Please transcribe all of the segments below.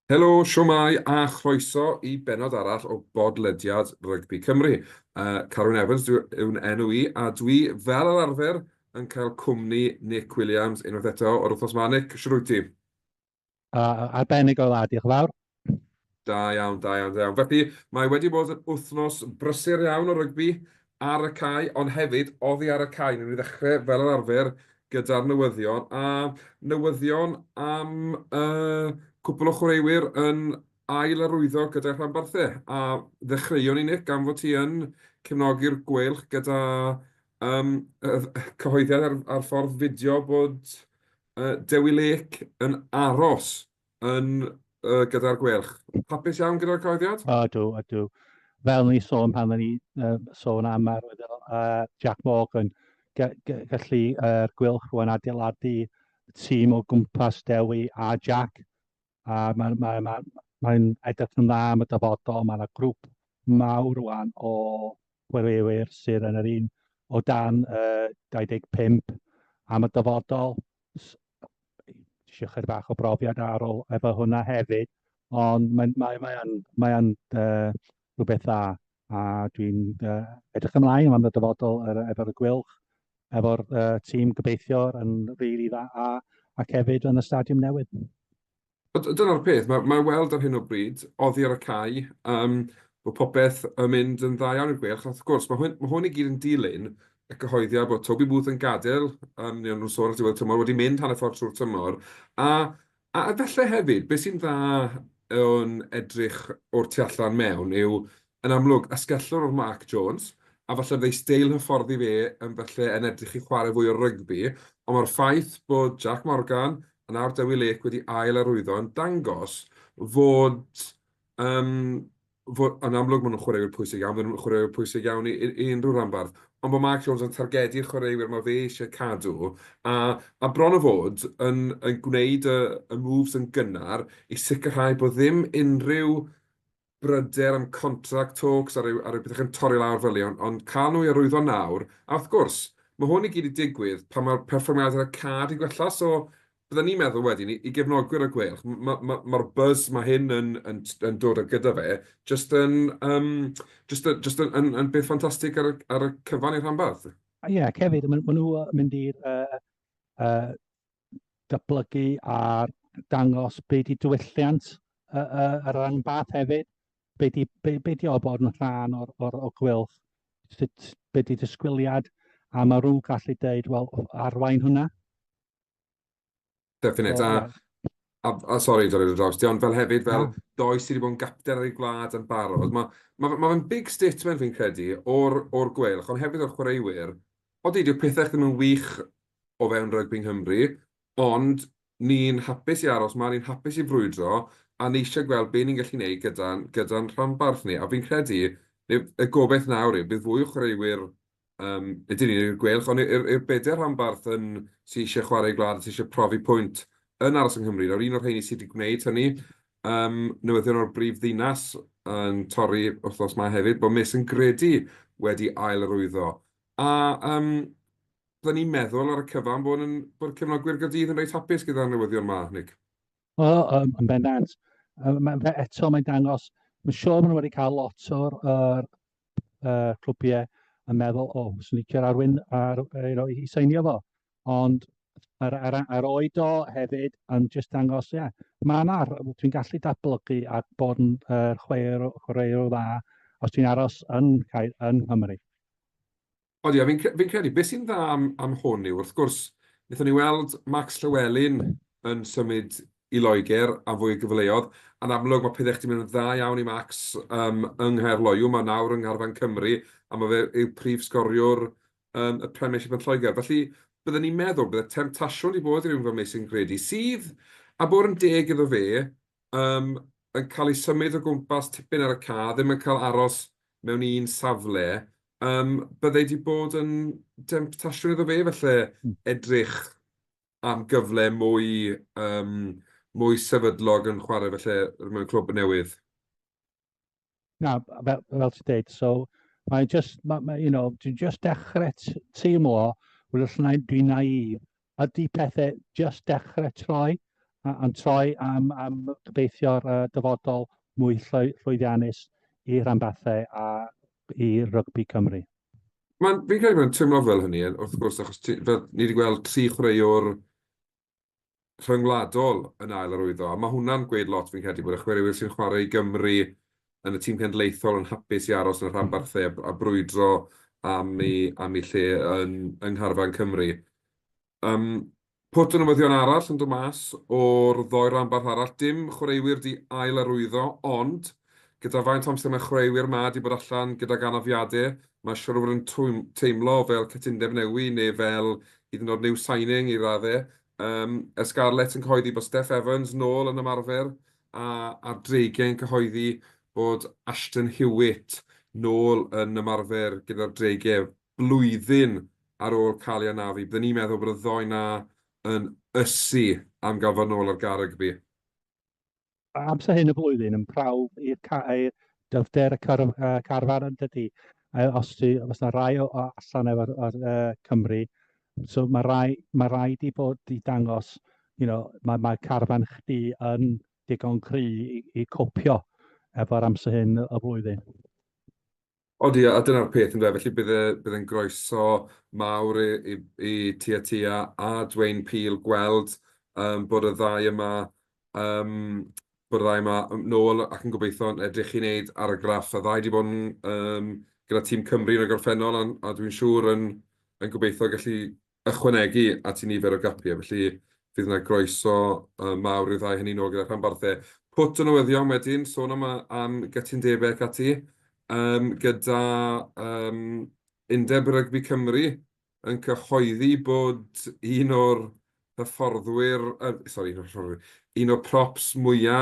Helo, shwmae a chroeso i bennod arall o bodlediad Rygbi Cymru. Carwyn Evans yw'n enw i, a dwi, fel yr arfer, yn cael cwmni Nick Williams unwaith eto o'r wythnos 'ma. Nick, shwt wyt ti? Arbennig o dda, diolch yn fawr. Da iawn, da iawn, da iawn. Felly, mae wedi bod yn wythnos brysur iawn o rygbi ar y cae, ond hefyd oddi ar y cae. Wnawn ni ddechrau, fel yr arfer, gyda'r newyddion, a newyddion am uh, cwpl o chwaraewyr yn ail arwyddo gyda'r rhanbarthau. A ddechreuon ni, Nick, gan fod ti yn cefnogi'r Gweilch gyda um, cyhoeddiad ar, ar ffordd fideo bod uh, Dewi Lake yn aros yn uh, gyda'r Gweilch. Hapus iawn gyda'r cyhoeddiad? Ydw, ydw. Fel ni sôn pan ni uh, sôn am arwyddo uh, Jack Morgan, gallu yr uh, Gweilch rwan adeiladu tîm o gwmpas Dewi a Jack. A mae'n mae, mae, mae edrych yn dda am y dyfodol. Mae yna grŵp mawr rwan o chwaraewyr sydd yn yr un o dan uh, 25 am y dyfodol. Eisiau chydig bach o brofiad ar ôl efo hwnna hefyd, ond mae'n mae, mae yn, mae yn uh, rhywbeth dda, a dwi'n uh, edrych ymlaen am y dyfodol er, efo'r Gweilch, efo'r uh, tîm gobeithio yn rili really dda, a, ac hefyd yn y stadiwm newydd. Dyna'r peth, mae, mae weld ar hyn o bryd, oddi ar y cae, um, bod popeth yn mynd yn dda iawn i'r Gweilch. Wrth gwrs, mae hwn, mae hwn i gyd yn dilyn y cyhoeddiad bod Toby Booth yn gadael, um, neu nhw'n sôn ar diwedd y tymor, wedi mynd hanner ffordd trwy'r tymor, a, a efallai hefyd, beth sy'n dda yn edrych o'r tu allan mewn yw, yn amlwg, asgellwr oedd Mark Jones, a falle bydd ei steil hyfforddi fe yn falle yn edrych i chwarae fwy o rygbi, ond mae'r ffaith bod Jack Morgan a nawr Dewi Lake wedi ail-arwyddo yn dangos fod, yym, fod, yn amlwg maen nhw'n chwaraewyr pwysig iawn, maen nhw'n chwaraewyr pwysig iawn i, i, i unrhyw ranbarth, ond bod Mark Jones yn targedu'r chwaraewyr mae fe eisiau cadw, a, a bron o fod yn, yn gwneud y, y moves yn gynnar i sicrhau bod ddim unrhyw bryder am contract talks a rhyw, a rhyw bethau yn torri lawr fel 'ny, ond, ond cael nhw i arwyddo nawr, a wrth gwrs, mae hwn i gyd i digwydd pan mae'r perfformiadau ar y cae 'di gwella, so bydden ni'n meddwl wedyn i, i gefnogwyr y Gweilch, mae'r ma, ma, ma buzz mae hyn yn, yn, yn dod â gyda fe, jyst yn, um, just, just yn, yn, yn beth ffantastig ar, ar y cyfan i'r rhanbarth. Ie, yeah, ac hefyd, maen nhw mynd i'r uh, uh, datblygu a dangos be di diwylliant y, y, y rhanbarth hefyd, be di, be, be di o bod yn rhan o'r, or, o Gweilch, sut, be di disgwyliad, a mae rhywun gallu deud, wel, arwain hwnna. Definite, so, a, yeah. a, a sori, dorri dy draws ti, ond fel hefyd, fel yeah. doi sydd wedi bod yn gapten ar ei gwlad yn barod, mae ma, ma fe'n big statement fi'n credu o'r, or Gweilch, ond hefyd o'r chwaraewyr. Odi, dyw pethau ddim yn wych o fewn rygbi Nghymru, ond ni'n hapus i aros 'ma, ni'n hapus i frwydro, a ni eisiau gweld be ni'n gallu gwneud gyda'n gyda'n rhanbarth ni. A fi'n credu, neu y gobaith nawr yw, bydd fwy o chwaraewyr, um, nid yn unig i'r Gweilch, ond i'r i'r bedair rhanbarth yn, sy eisiau chwarae i gwlad, sy eisiau profi pwynt yn aros yng Nghymru. Nawr, un o'r rheini sydd wedi gwneud hynny, um, newyddion o'r brif ddinas yn torri wythnos 'ma hefyd, bod Mason Grady wedi ail-arwyddo. A um, Byddwn ni'n meddwl ar y cyfan bod, yn, bod cefnogwyr Gaerdydd yn reit hapus gyda'r newyddion 'ma, Nick. O, um, yn bendant. Um, mae, eto mae'n dangos, mae'n siŵr maen nhw wedi cael lot o'r er, uh, clwbiau yn meddwl, o, oh, swn licio'r arwyn ar, you know, i seinio fo. Ond ar, ar, ar oed o hefyd yn just dangos, ie, yeah, mae yna, dwi'n gallu datblygu a bod yn uh, chwaraewr dda os dwi'n aros yn, yn Nghymru. Odi, a fi'n fi'n credu, beth sy'n dda am, am hwn yw, wrth gwrs, wnaethon ni weld Max Llewellyn yn symud i Loegr am fwy o gyfleoedd. Yn amlwg, mae pethau chdi mynd yn dda iawn i Max um, yng Nghaerloyw, mae nawr yng Ngharfan Cymru, a mae fe yw prif sgoriwr um, y Premiership yn Lloegr. Felly, byddwn ni'n meddwl bydde temtasiwn wedi bod i rywun fel Mason Grady, sydd, a bod yn deg iddo fe, um, yn cael ei symud o gwmpas tipyn ar y ca, ddim yn cael aros mewn un safle, um, byddai wedi bod yn demtasiwn iddo fe, felly edrych am gyfle mwy, um, mwy sefydlog yn chwarae felly mewn clwb newydd. Na, fel, fel ti'n dweud, so mae'n just, ma, ma, you know, dwi'n just dechrau teimlo, wel, os dwi'n naif, ydy pethau just dechrau troi? A'n troi am, am gobeithio'r uh, dyfodol mwy llwyddiannus i rhanbarthau a i rygbi Cymru. Mae'n, fi'n credu mae'n teimlo fel hynny, wrth gwrs, achos ti, fel, ni wedi gweld tri chwaraewr rhyngwladol yn ail arwyddo, a mae hwnna'n gweud lot fi'n credu, bod y chwaraewyr sy'n chwarae i Gymru yn y tîm cenedlaethol yn hapus i aros yn y rhanbarthau a, a brwydro am eu, am eu lle yn, yng ngharfan Cymru. Yym, pwt o newyddion arall yn dod mas o'r ddoi ranbarth arall. Dim chwaraewyr 'di ail-arwyddo, ond gyda faint o amser mae chwaraewyr 'ma 'di bod allan gydag anafiadau, mae siŵr o fod yn teimlo fel cytundeb newi neu fel hyd yn oed new signing i raddau. Yym, y Scarlets yn cyhoeddi bod Steff Evans nôl yn ymarfer, a a'r Dreigiau yn cyhoeddi bod Ashton Hewitt nôl yn ymarfer gyda'r Dreigiau. blwyddyn ar ôl cael ei anafu, bydden i'n meddwl bod y ddou 'na yn ysu am gael fod nôl ar gae rygbi. Amser hyn y flwyddyn yn prawf i'r i'r dyfnder y car carfan yn dydy. Os ti, os na rai o, o allan efo'r uh, Cymru, so mae rai, mae rhaid i bod i dangos, you know, mae, mae carfan chdi yn digon cry i, i copio efo'r amser hyn y flwyddyn. Odi, a dyna'r peth ynde, felly bydd e bydd e'n groeso mawr i i i ti a Tia a Dwayne Peel gweld yym bod y ddau yma yym bod y ddau yma nôl ac yn gobeithio yn edrych i wneud argraff. Y ddau 'di bod yn yym gyda tîm Cymru yn y gorffennol a a dwi'n siŵr yn yn gobeithio gallu ychwanegu at i nifer o gapiau, felly fydd yna groeso mawr i'r ddau hynny nôl gyda'r rhanbarthau. Pwt o newyddion wedyn, sôn am am gytundebau ac ati, yym gyda yym Undeb Rygbi Cymru yn cyhoeddi bod un o'r hyfforddwyr, yy sori, un o'r hyfforddwyr, un o'r props mwya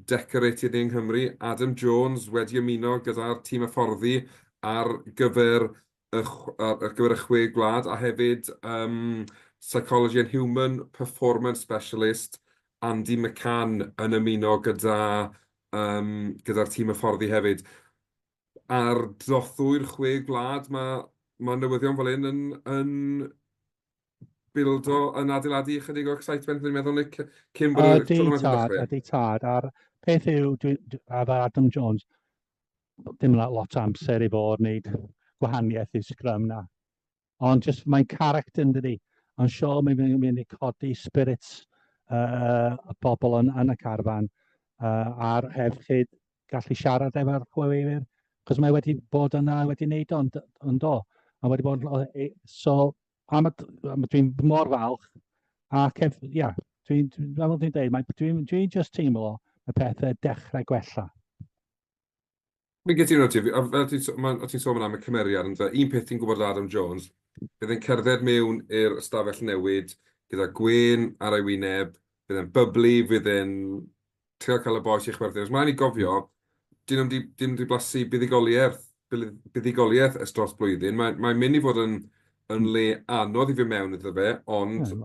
decorated ni yng Nghymru, Adam Jones, wedi ymuno gyda'r tîm hyfforddi ar gyfer y ar gyfer y chwe gwlad, a hefyd um, Psychology and Human Performance Specialist Andy McCann yn ymuno gyda, um, gyda'r tîm hyfforddi hefyd. Ar drothwy'r chwe gwlad, mae, mae newyddion fel hyn yn, yn bildo, yn adeiladu ychydig o excitement, dwi'n meddwl, Nick, cyn bod y tournament yn dechrau. Ydy tad, a'r peth yw, dwi, a fel Adam Jones, dim lot o amser i fod wneud gwahaniaeth i'r sgrym na. Ond just mae'n character yn dydi. Ond sure mae'n mynd i codi spirits y bobl yn, yn y carfan a'r hefyd gallu siarad efo'r chwaraewyr. Cos mae wedi bod yna, wedi wneud o'n yn do. A wedi bod, so am, am, dwi'n mor falch. Ac ef, ia, dwi'n, dwi, fel dwi'n dweud, dwi'n dwi just teimlo y pethau dechrau gwella. Fi'n cytuno 'da ti. A fel ti'n sôn, ma' ti'n sôn am y cymeriad yndyfe, un peth ti'n gwybod Adam Jones, bydd e'n cerdded mewn i'r ystafell newid gyda gwên ar ei wyneb, bydd e'n bubbly, fydd e'n trio cael y bois i chwerthin. Achos ma' raid ni gofio, 'dyn nhw'm 'di 'dyn nhw'm 'di blasu buddugoliaeth buddugoliaeth ers dros blwyddyn. Mae mae'n mynd i fod yn yn le anodd i fynd mewn iddo fe, ond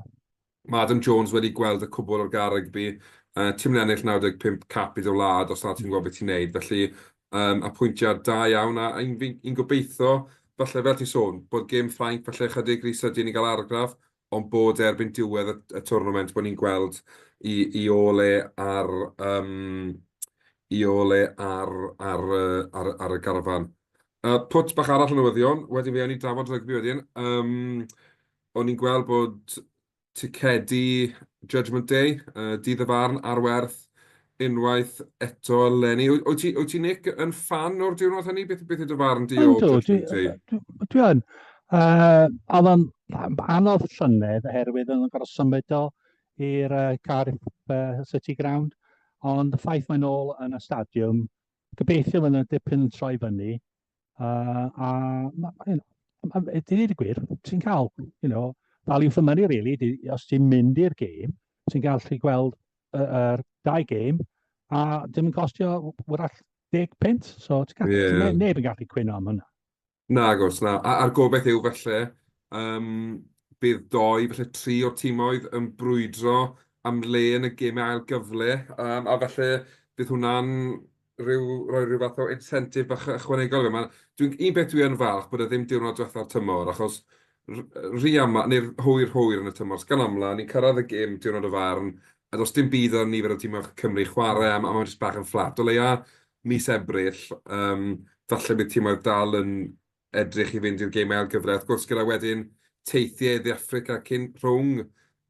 Mae Adam Jones wedi gweld y cwbl o'r gair rygbi. Ti'n mynd ennill 95 cap i dy wlad os na ti'n gwybod beth ti'n neud. Felly, um, apwyntiad da iawn a un, fi'n gobeithio, falle fel ti'n sôn, bod gêm Ffrainc falle chydig rhy sydyn i gael argraff, ond bod erbyn diwedd y, y tournament bod ni'n gweld i, i ôl e ar, um, i ôl e ar, ar, ar, ar y garfan. Pwt bach arall o newyddion, wedyn fe awn ni drafod rygbi wedyn. Um, O'n i'n gweld bod ticedi Judgement Day, Dydd y Farn, ar werth unwaith eto eleni. Wyt ti, wyt ti Nick, yn ffan o'r diwrnod hynny? Beth, beth yw dy farn di o Judgement Day? Dwi, dwi yn. Oedd o'n anodd llynedd oherwydd o'n gorfod symud o i'r Cardiff City Ground, ond y ffaith mae'n ôl yn y stadiwm, gobeithio fydd yna dipyn yn troi fyny. A ma, you know, i ddweud y gwir, ti'n cael, you know, value for money really, di, os ti'n mynd i'r gêm, ti'n gallu gweld yr dau gêm, a dim yn costio wrach 10 punt, so ti'n gallu, yeah. neb yn gallu cwyno am hynna. Na, gwrs, na. A'r gobeith yw felly, um, bydd doi, felly tri o'r timoedd yn brwydro am le yn y gemau ail gyfle, um, a felly bydd hwnna'n rhyw, rhoi rhyw fath o incentive bach ychwanegol i fe. Ma'... Dwi'n... Un peth dwi yn falch bod e ddim diwrnod diwetha'r tymor, achos rhy aml, neu'r hwyr hwyr yn y tymor, gan amla, ni'n cyrraedd y gêm diwrnod y farn, a A does dim byd ar nifer o tîmau Cymru chwarae, a mae'n jyst bach yn fflat. O leia mis Ebrill, um, falle bydd tîmoedd dal yn edrych i fynd i'r gemau ail gyfle. Wrth gwrs, gyda wedyn teithiau i Dde Affrica cyn rhwng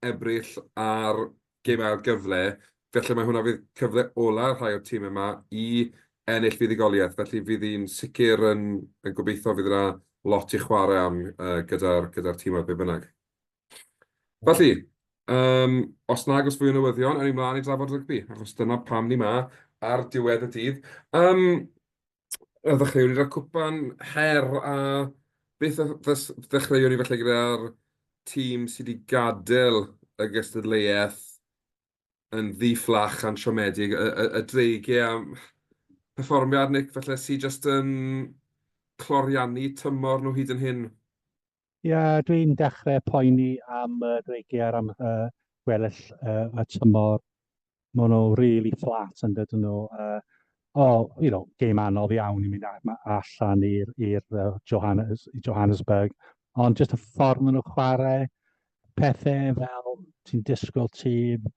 Ebrill a'r gemau ail gyfle, felly mae hwnna fydd cyfle ola rhai o'r tîmau yma i ennill fuddugoliaeth. Felly fydd hi'n sicr yn, yn gobeithio fydd yna lot i chwarae am uh, gyda'r gyda tîmoedd be bynnag. Felly, um, os nag oes fwy o newyddion, awn ni mlaen i drafod rygbi, achos dyna pam ni ma ar diwedd y dydd. Um, ddechreuwn ni gyda'r cwpan her a beth ddechreuwn ni felly gyda'r tîm sydd wedi gadael y gystadleuaeth yn ddi-fflach a'n siomedig, y, y, y dreigiau am perfformiad Nick falle sydd jyst yn cloriannu tymor nhw hyd yn hyn. Ie, yeah, dwi'n dechrau poeni am y dreigiau am uh, gweddill uh, y tymor. Maen nhw really flat yn dydyn nhw. Uh, oh, you know, game anodd iawn i mynd allan i'r i'r Johannes, Johannesburg. Ond jyst y ffordd maen nhw'n chwarae, pethau fel ti'n disgwyl tîm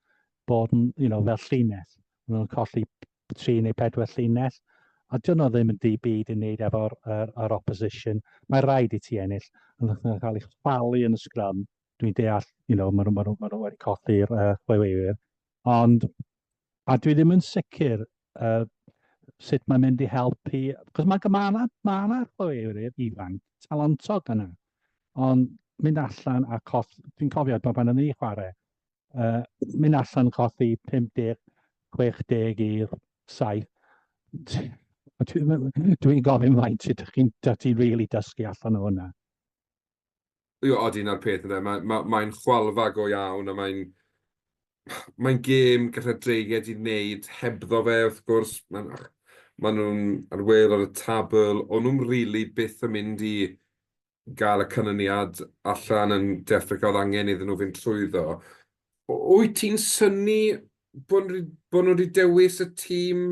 bod yn, you know, fel llinell. Maen nhw'n colli 3 neu 4 llinell. A dyn nhw ddim yn di byd i wneud efo'r er, er opposition. Mae rhaid i ti ennill. Ond nhw'n cael ei chwalu yn y scrum. Dwi'n deall, you know, maen nhw, maen nhw, maen nhw wedi colli'r uh, chwaraewyr. Ond, a dwi ddim yn sicr uh, sut mae'n mynd i helpu, cos mae ma yna ma yna chwaraewyr ifanc talentog yna, ond mynd allan a coll, dwi'n cofio pan o'n i chwarae, uh, mynd allan colli 50, 60 i'r 7, dwi'n dwi gofyn faint ydych chi'n ti really dysgu allan o hwnna. Ie, odi, 'na'r peth ynde. Mae ma' mae'n chwalfa go iawn a mae'n mae'n gêm gallai'r Dreigiau 'di wneud hebddo fe wrth gwrs. Mae'n maen nhw'n ar wêl ar y tabl. O'n nhw'm rili byth yn mynd i gael y canlyniad allan yn De Affrica oedd angen iddyn nhw fynd trwyddo. Wyt ti'n synnu bod nhw bod nhw wedi dewis y tîm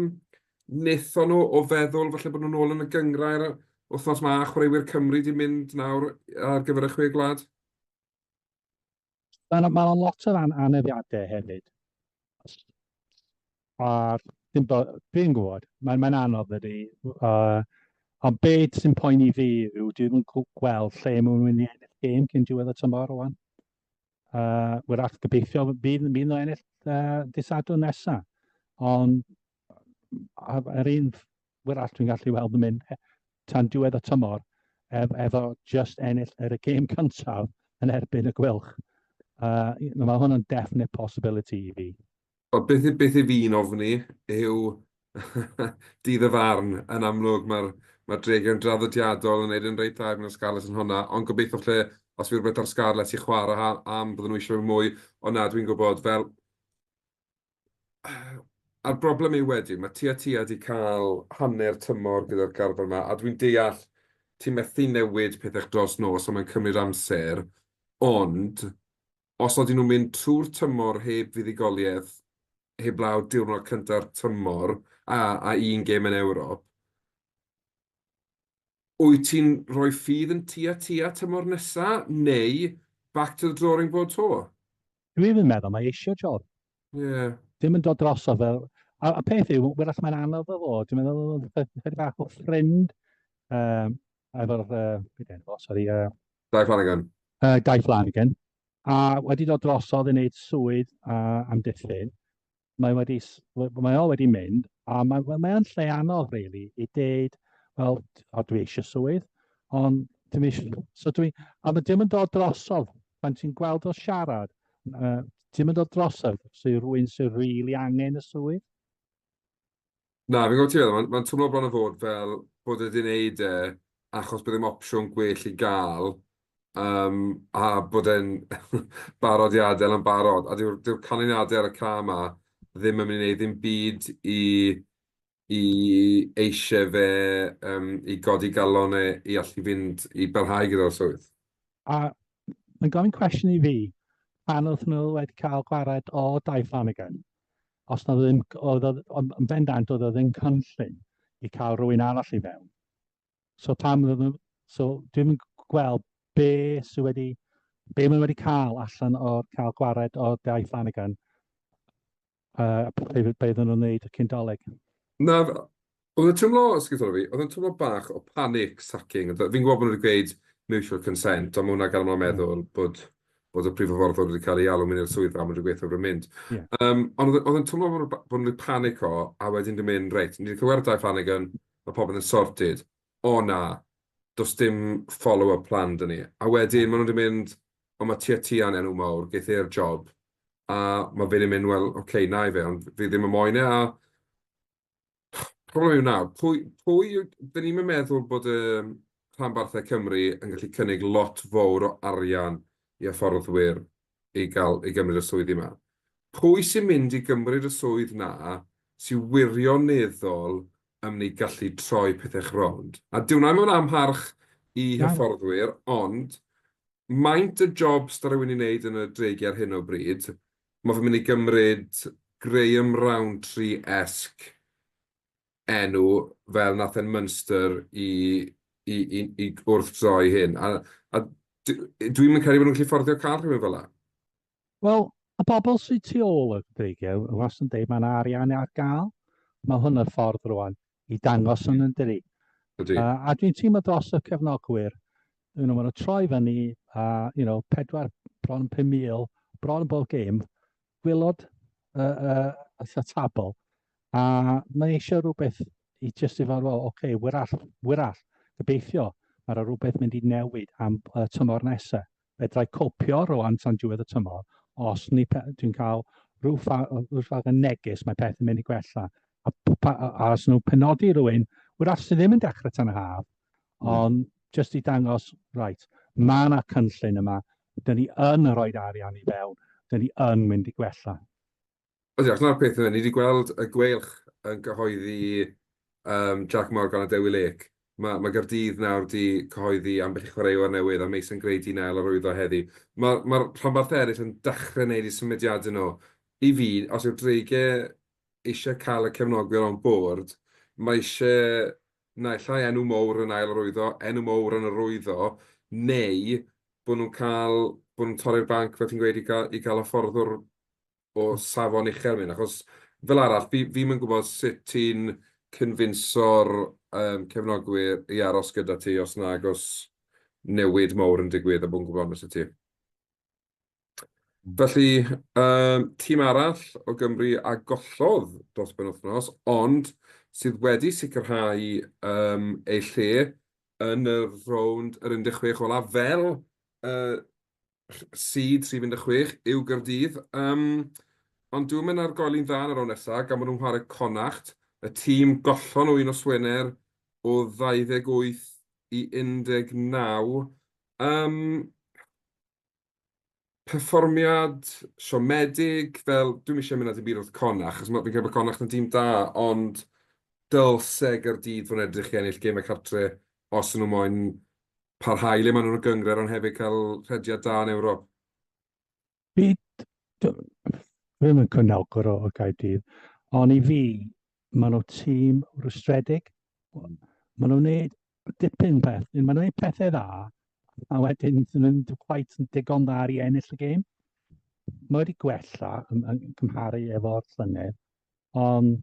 wnaethon nhw o feddwl falle bod nhw'n ôl yn y gynghrair wythnos 'ma a chwaraewyr Cymru 'di mynd nawr ar gyfer y Chwe Gwlad? Mae 'na ma' 'na lot o an anafiadau hefyd. A dim bo, dwi'n gwybod, mae'n mae anodd ydy. Uh, ond beth sy'n poeni fi yw dwi ddim yn gweld lle maen nhw'n mynd i ennill gêm cyn diwedd y tymor rwan. Uh, wrach gobeithio bydd, bydd nhw ennill uh, dydd Sadwrn nesaf. Ond ar un wrach dwi'n gallu weld yn mynd tan diwedd y tymor ef, efo just ennill ar y gêm cyntaf yn erbyn y Gweilch. Uh, mae hwn yn definite possibility i fi. Wel, beth, beth i fi'n ofni yw dydd y farn. Yn amlwg, mae'r mae Dreigiau'n draddodiadol yn gwneud yn reit dda erbyn y Scarlets yn hwnna, ond gobeithio lle, os fydd rhywbeth ar Scarlets i chwarae am, bydden nhw eisiau mwy. Ond na, dwi'n gwybod, fel... A'r broblem yw wedyn, mae Tia Tia 'di cael hanner tymor gyda'r garfan 'ma, a dwi'n deall ti'n methu newid pethau dros nos, a mae'n cymryd amser, ond os odyn nhw'n mynd trwy'r tymor heb fuddugoliaeth, heblaw diwrnod cynta'r tymor a, a un gêm yn Ewrop, wyt ti'n rhoi ffydd yn Tia Tia tymor nesa, neu back to the drawing board 'to? Dwi ddim yn meddwl mae eisiau job. Ie. Yeah. Dim yn dod drosodd fel... A, a peth yw, wrach mae'n anodd o fod, dwi'n meddwl oedd bach o ffrind um, efo'r, uh, beth enw fo, sorry. Uh, Dai Flanagan. Dai Flanagan. A wedi dod drosodd i wneud swydd uh, amddiffyn. Mae, wedi, mae o wedi mynd, a mae, mae o'n lle anodd, really, i deud, wel, o, dwi eisiau swydd, ond dim eisiau. So dwi, a mae dim yn dod drosodd, pan ti'n gweld o siarad, uh, dim yn dod drosodd, so i rwy'n sy'n rili really angen y swydd. Na, fi'n gwybod ti'n meddwl, mae'n mae'n twmlo bron o fod fel bod e 'di wneud e achos bod ddim opsiwn gwell i gael, um, a bod e'n barod i adael yn barod. A dyw'r dyw canlyniadau ar y ca 'ma ddim yn mynd i wneud ddim byd i, i eisiau fe um, i godi galon e i allu fynd i barhau gyda'r swydd. A mae'n gofyn cwestiwn i fi, pan oedd nhw wedi cael gwared o Dai Flanagan, os na ddim, oedd yn bendant oedd o ddim cynllun i cael rhywun arall i fewn. So pam oedd nhw, so dwi'n yn gweld be sydd wedi, be maen nhw wedi cael allan o'r cael gwared o Dai Flanagan. be, be oedden nhw'n wneud cyn Dolig. Na, oedd yn teimlo, os gyda fi, oedd yn teimlo bach o panic sacking. Fi'n gwybod bod nhw wedi gweud mutual consent, ond mae hwnna gan aml meddwl bod, bod y prif hyfforddwr wedi cael ei alw mynd i'r swyddfa a maen nhw wedi gweithio bod yn mynd. Yeah. Ond oedd yn teimlo bod nhw wedi panico a wedyn wedi mynd, reit, ni wedi clywed Dai Flanagan, mae popeth yn sorted. O na, does dim follow-up plan 'da ni. A wedyn maen nhw wedi mynd, o mae Tiatia'n enw mawr, geith e'r job. A mae fe wedi mynd, wel, oce, okay, na i fe, ond fi ddim yn moyn e. A problem yw nawr, pwy, pwy yw... Dyn ni'm yn meddwl bod y rhanbarthau Cymru yn gallu cynnig lot fawr o arian i hyfforddwyr i gael, i gymryd y swyddi 'ma. Pwy sy'n mynd i gymryd y swydd 'na sy'n wirioneddol yn mynd i gallu troi pethau rownd? A dyw hwnna ddim yn amharch i hyfforddwyr, ond maint y job sy 'da rhywun i wneud yn y Dreigiau ar hyn o bryd, mae fe'n mynd i gymryd Graham Rowntree-esque enw fel nath e'n Munster i, i, i, i wrthdroi hyn. A, a dwi'm yn credu bod nhw'n gallu fforddio cael rhywun fel 'na. Wel, y bobl sydd tu ôl y Dreigiau, wastad yn dweud mae yna arian ar gael. Mae hwn y ffordd rwan i dangos yn yndydi. Ydy. A dwi'n teimlo dros y cefnogwyr, you know, maen nhw'n troi fyny, a you know, pedwar, bron yn 5,000, bron yn bob gêm, gwylod y, y tabl, a mae eisiau rhywbeth i just i fod, wel, oce, okay, wyrall, wyrall, gobeithio, mae'r rhywbeth mynd i newid am y tymor nesaf. Fedrai copio rwan tan diwedd y tymor, os ni, dwi'n cael rhyw fath o neges mae pethau'n mynd i gwella. A, a, a os nhw'n penodi rhywun, wrach sydd ddim yn dechrau tan y haf, ond jyst i dangos, right, mae yna cynllun yma, dyn ni yn rhoi arian i fewn, dyn ni yn mynd i gwella. Ydy, achos 'na'r peth yna, ni wedi gweld y Gweilch yn cyhoeddi um, Jack Morgan a Dewi Lake. Mae, mae Gaerdydd nawr wedi cyhoeddi ambell i chwaraewr newydd a Mason Gray 'di nael arwyddo heddi. Mae'r ma rhanbarthau eraill yn dechrau wneud eu symudiadau nhw. I fi, os yw'r Dreigiau eisiau cael y cefnogwyr on board, mae eisiau naill ai enw mowr yn ail arwyddo, enw mowr yn arwyddo, neu bod nhw'n cael, bod nhw'n torri'r banc, fel ti'n gweud, i gael, i gael hyfforddwr o safon uchel mynd, achos fel arall, fi fi'm yn gwybod sut ti'n cynfinso'r yym cefnogwyr i aros gyda ti os nag oes newid mawr yn digwydd a bod yn gwybod onest â ti. Felly, yym, tîm arall o Gymru a gollodd dros benwythnos, ond sydd wedi sicrhau yym eu lle yn y rownd yr 16 olaf fel y seed rhif 16 yw Gaerdydd. Yym, ond dwi'm yn argoeli'n dda yn y rownd nesaf, gan bod nhw'n chwarae Connacht, y tîm gollon nhw un nos Wener o 28 i 19. Yym, perfformiad siomedig, fel, dwi'm eisiau mynd â dim byd wrth Connacht, achos ma' fi'n credu bod Connacht yn dîm da, ond dylse Gaerdydd fod yn edrych i ennill gemau cartre os 'y nhw moyn parhau le maen nhw'n y gynghrair, ond hefyd cael rhediad da yn Ewrop. Fi ddim yn cefnogwr o, o Gaerdydd, ond i fi, maen nhw tîm rwystredig. Maen nhw'n gwneud dipyn peth, maen nhw'n gwneud pethau dda, a wedyn dyn nhw'n quite yn digon dda i ennill y gêm. Mae wedi gwella yn, yn cymharu efo'r llynedd, ond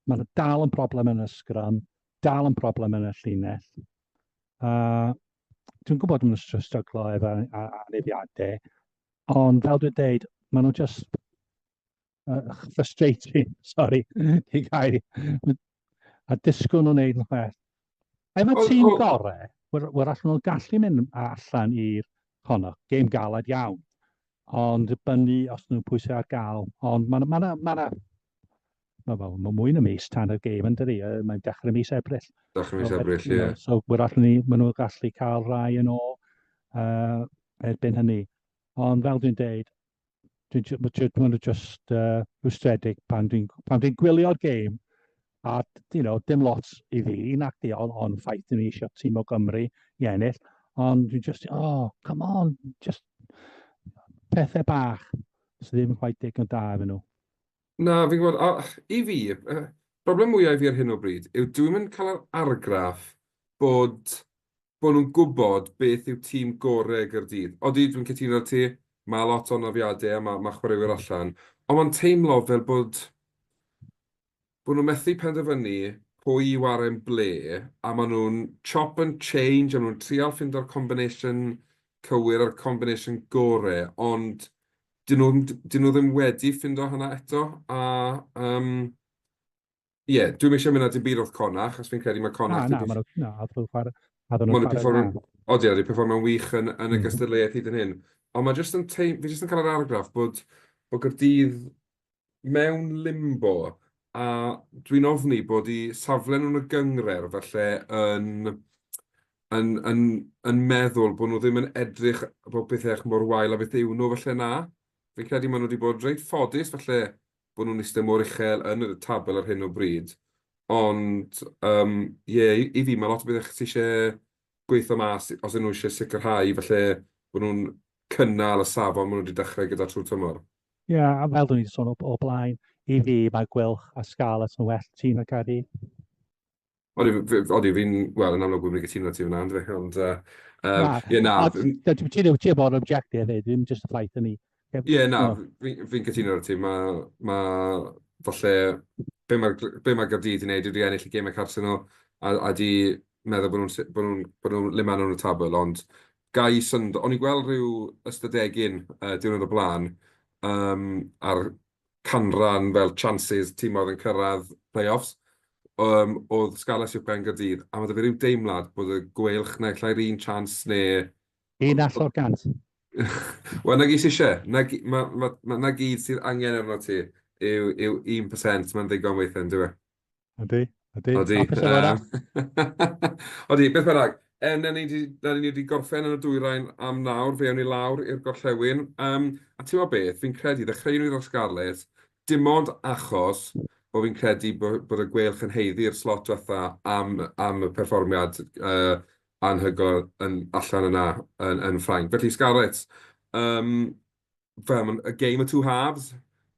mae yna dal yn broblem yn y sgrym, dal yn broblem yn y llinell. A dwi'n gwybod maen nhw'n stryglo efo anafiadau, ond fel dwi'n deud, maen nhw just frustrating, sorry, i gael, a disgwyl nhw'n neud yn well. Efo tîm gorau, wrach nhw'n gallu mynd allan i'r Connacht, gêm galed iawn, ond dibynnu os nhw'n pwysau ar gael, ond mae'n ma, ma, ma, ma, ma, ma mwy na mis tan y gêm yn dydi, mae'n dechrau mis Ebrill. Dechrau mis Ebrill, ie. Yeah. So, wrach ni, maen nhw'n gallu cael rhai yn ôl erbyn hynny. Ond fel dwi'n deud, dwi'n ma nhw just rwystredig pan dwi'n pan dwi'n gwylio'r gêm a you know, dim lot i fi nac di, ond on ffaith dyn ni eisiau tîm o Gymru i ennill, ond dwi'n just, oh, come on, just pethau bach sydd ddim yn quite digon da efo nhw. Na, fi'n gwybod, a i fi, y broblem mwyaf i fi ar hyn o bryd yw dwi'm yn cael yr argraff bod bod nhw'n gwybod beth yw tîm gorau Gaerdydd. Odi, dwi'n cytuno 'da ti, mae lot o anafiadau a mae, mae chwaraewyr allan, Ond mae'n teimlo fel bod bod nhw'n methu penderfynu pwy i ware'n ble, a maen nhw'n chop and change, a maen nhw'n trial ffindo'r combination cywir a'r combination gore, ond 'dyn nhw, 'dyn nhw ddim wedi ffindo hynna eto, a yym ie, dwi'm eisiau mynd â dim byd wrth Connacht, achos fi'n credu mae Connacht... Na, na, maen nhw, na, oedd nhw'n chwarae, oedd nhw'n chwarae'n dda. Odi, wedi perfformio'n wych yn, yn y gystadleuaeth hyd yn hyn. Ond mae jyst yn teim-, fi jyst yn cael yr argraff bod, bod Gaerdydd mewn limbo, a dwi'n ofni bod eu safle nhw yn y gynghrair falle yn, yn, yn, yn meddwl bod nhw ddim yn edrych bod pethau mor wael a beth yw nhw falle na. Fi'n credu maen nhw wedi bod reit ffodus falle bod nhw'n eistedd mor uchel yn y tabl ar hyn o bryd. Ond yym ie, i i fi, mae lot o bethau sy isie gweithio mas os ydyn nhw eisiau sicrhau falle bod nhw'n cynnal y safon maen nhw wedi dechrau gyda trwy'r tymor. Ie, a fel dwi'n sôn o, o blaen, i fi mae Gweilch a Scarlets yn well tîm na Caerdydd. Odi, odi fi'n, wel, yn amlwg dwi'n mynd i gytuno ti fyna, ynddo fe, ond... Um, na, ie, na. Ti'n ti bod yn objective hefyd, ddim jyst y ffaith yn ni. Ie, na, fi'n fi cytuno ar ti. Mae, ma, falle, be mae, be mae Gaerdydd i wneud yw di ennill y gemau cartre nhw, a, a di meddwl bod nhw'n bod nhw'n bod nhw'n le maen nhw'n y tabl, ond gai syndod, o'n i'n gweld rhyw ystadegyn diwrnod o blaen um, ar canran fel chances timoedd yn cyrraedd play-offs, um, oedd Scarlets uwchben Gaerdydd, a mae 'da fi ryw deimlad bod y Gweilch naill ai'r un chance neu... Un all o'r gant. Wel, 'na gyd sy isie. 'Na ma' ma' ma' 'na gyd sydd angen arno ti yw yw 1%, mae'n ddigon weithiau, yn dyw e? Ydy, ydy. Odi. Hapus efo hwnna. Odi, beth bynnag. E, na ni 'di na ni 'di gorffen yn y dwyrain am nawr, fe awn ni lawr i'r gorllewin. Um, a ti'n gwybod beth, fi'n credu, ddechreuwn ni dros Scarlets, dim ond achos bod fi'n credu bod, bod y Gweilch yn haeddu'r slot diwetha am, am y perfformiad uh, anhygoel yn, allan yna yn, yn Ffrainc. Felly Scarlets, um, fel mae'n a game of two halves.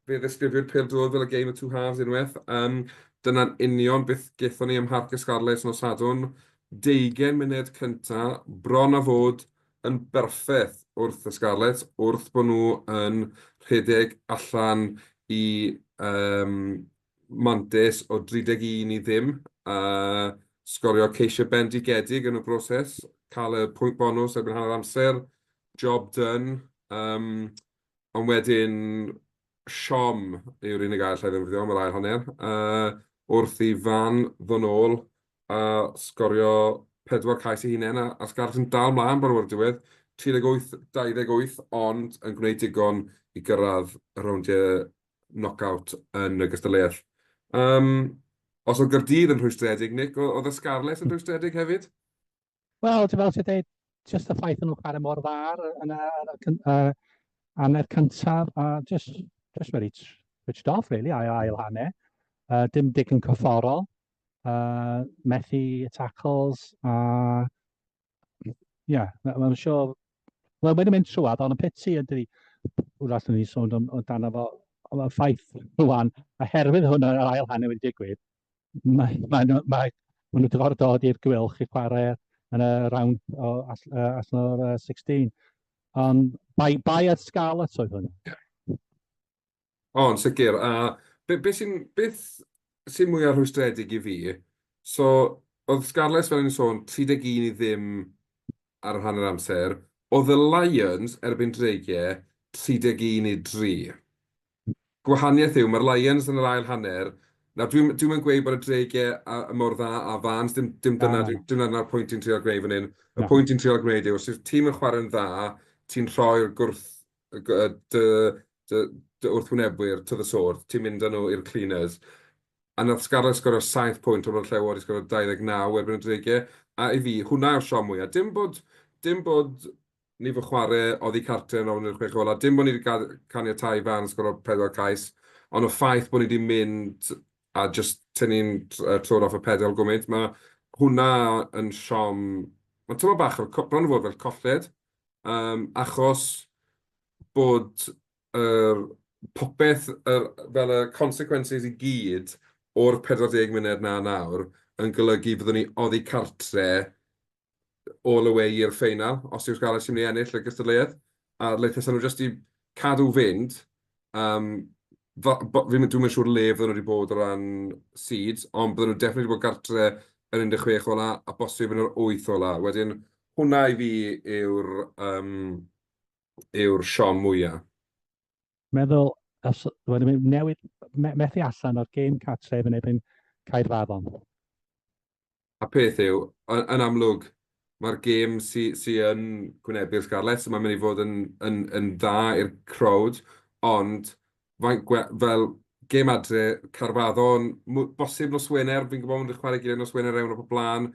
Fe ddisgrifiwyd pêl-droed fel a game of two halves unwaith. Um, dyna'n union beth gaethon ni ym Mharc y Scarlets nos Sadwrn. Deugain munud cynta, bron a fod yn berffaith wrth y Scarlets, wrth bod nhw yn rhedeg allan i um, mantais o 31 i ddim, a sgorio ceisiau bendigedig yn y broses, cael y pwynt bonws erbyn hanner amser, job done. Um, ond wedyn, siom yw'r unig air lle ddefnyddio am yr ail hanner, wrth i Fan ddod nôl a sgorio pedwar cais ei hunain, a, a Scarlets yn dal mlaen bron o'r diwedd, 38-28, ond yn gwneud digon i gyrraedd y rowndiau knock-out yn y gystadleuaeth. Um, os oedd Gaerdydd yn rhwystredig, Nick, oedd y Scarlets yn rhwystredig hefyd? Wel, ti'n fel ti'n dweud, just y ffaith yn nhw'n chwarae mor dda yn y, yn y, uh, hanner cyntaf, a just, just very switched off, really, ail, ail hanner. Dim digon cyfforol, methu tackles, a ie, yeah, mae'n siŵr... Wel, mae'n mynd trwad, ond y piti ydy, wrach ni sôn amdano fo, ond y ffaith rwan, oherwydd hwn yr ail hanner wedi digwydd, mae, mae, mae, mae nhw wedi gorfod dod i'r Gweilch i chwarae yn y round o allan o'r 16. Ond bai, bai at Scarlets oedd hwn. Yeah. O, yn sicr. A be, be sy'n, beth sy'n mwyaf rhwystredig i fi, so oedd Scarlets, fel o'n i'n sôn, 31 i ddim ar yr hanner amser. Oedd y Lions erbyn Dreigiau 31 i 3. Gwahaniaeth yw, mae'r Lions yn yr ail hanner, nawr dwi'm, dwi'm yn gweud bod y Dreigiau a, mor dda a Vans, dim, dim dyna, dim dyna'r pwynt dwi'n trio gwneud fan hyn. Y pwynt dwi'n trio gwneud yw, os yw'r tîm yn chwarae'n dda, ti'n rhoi'r gwrth, dy, dy, dy wrthwynebwyr to the sword, ti'n mynd â nhw i'r cleaners. A nath Scarlets sgorio 7 pwynt, ond mae'r Llewod wedi sgorio 29 erbyn y Dreigiau. A i fi, hwnna yw'r siom mwyaf. Dim bod, dim bod ni fod chwarae oddi cartre yn rownd i'r chwech ola, dim bod ni wedi caniatáu Van sgorio pedwar cais, ond y ffaith bod ni wedi mynd a jyst tynnu'n troed off y pedal gymaint, mae hwnna yn siom... Mae'n teimlo bach fel, bron o fod fel colled, um, achos bod yr popeth, yr, fel y consequences i gyd o'r 40 munud 'na nawr yn golygu fyddwn ni oddi cartre all the way i'r ffeinal, os yw'r Scarlets yn mynd i ennill y gystadleuaeth. A le tasen nhw jyst i cadw fynd, um, Fa- bo- Fi'n dwi'm yn siŵr le fydden nhw wedi bod o ran seeds, ond bydden nhw definitely wedi bod gartre yn 16 ola, a bosib yn yr 8 ola. Wedyn, hwnna i fi yw'r um, yw'r siom mwyaf. Meddwl, os wedi mynd newid, methu allan o'r gêm cartref yn erbyn Caerfaddon. A peth yw, yn amlwg, mae'r gêm sy sy yn gwynebu'r Scarlets, mae'n mynd i fod yn yn yn dda i'r crowd, ond faint gwe- fel gêm adre, Caerfaddon, bosib nos Wener, fi'n gwybod maen nhw 'di chwarae gilydd nos Wener Ewrop o blaen,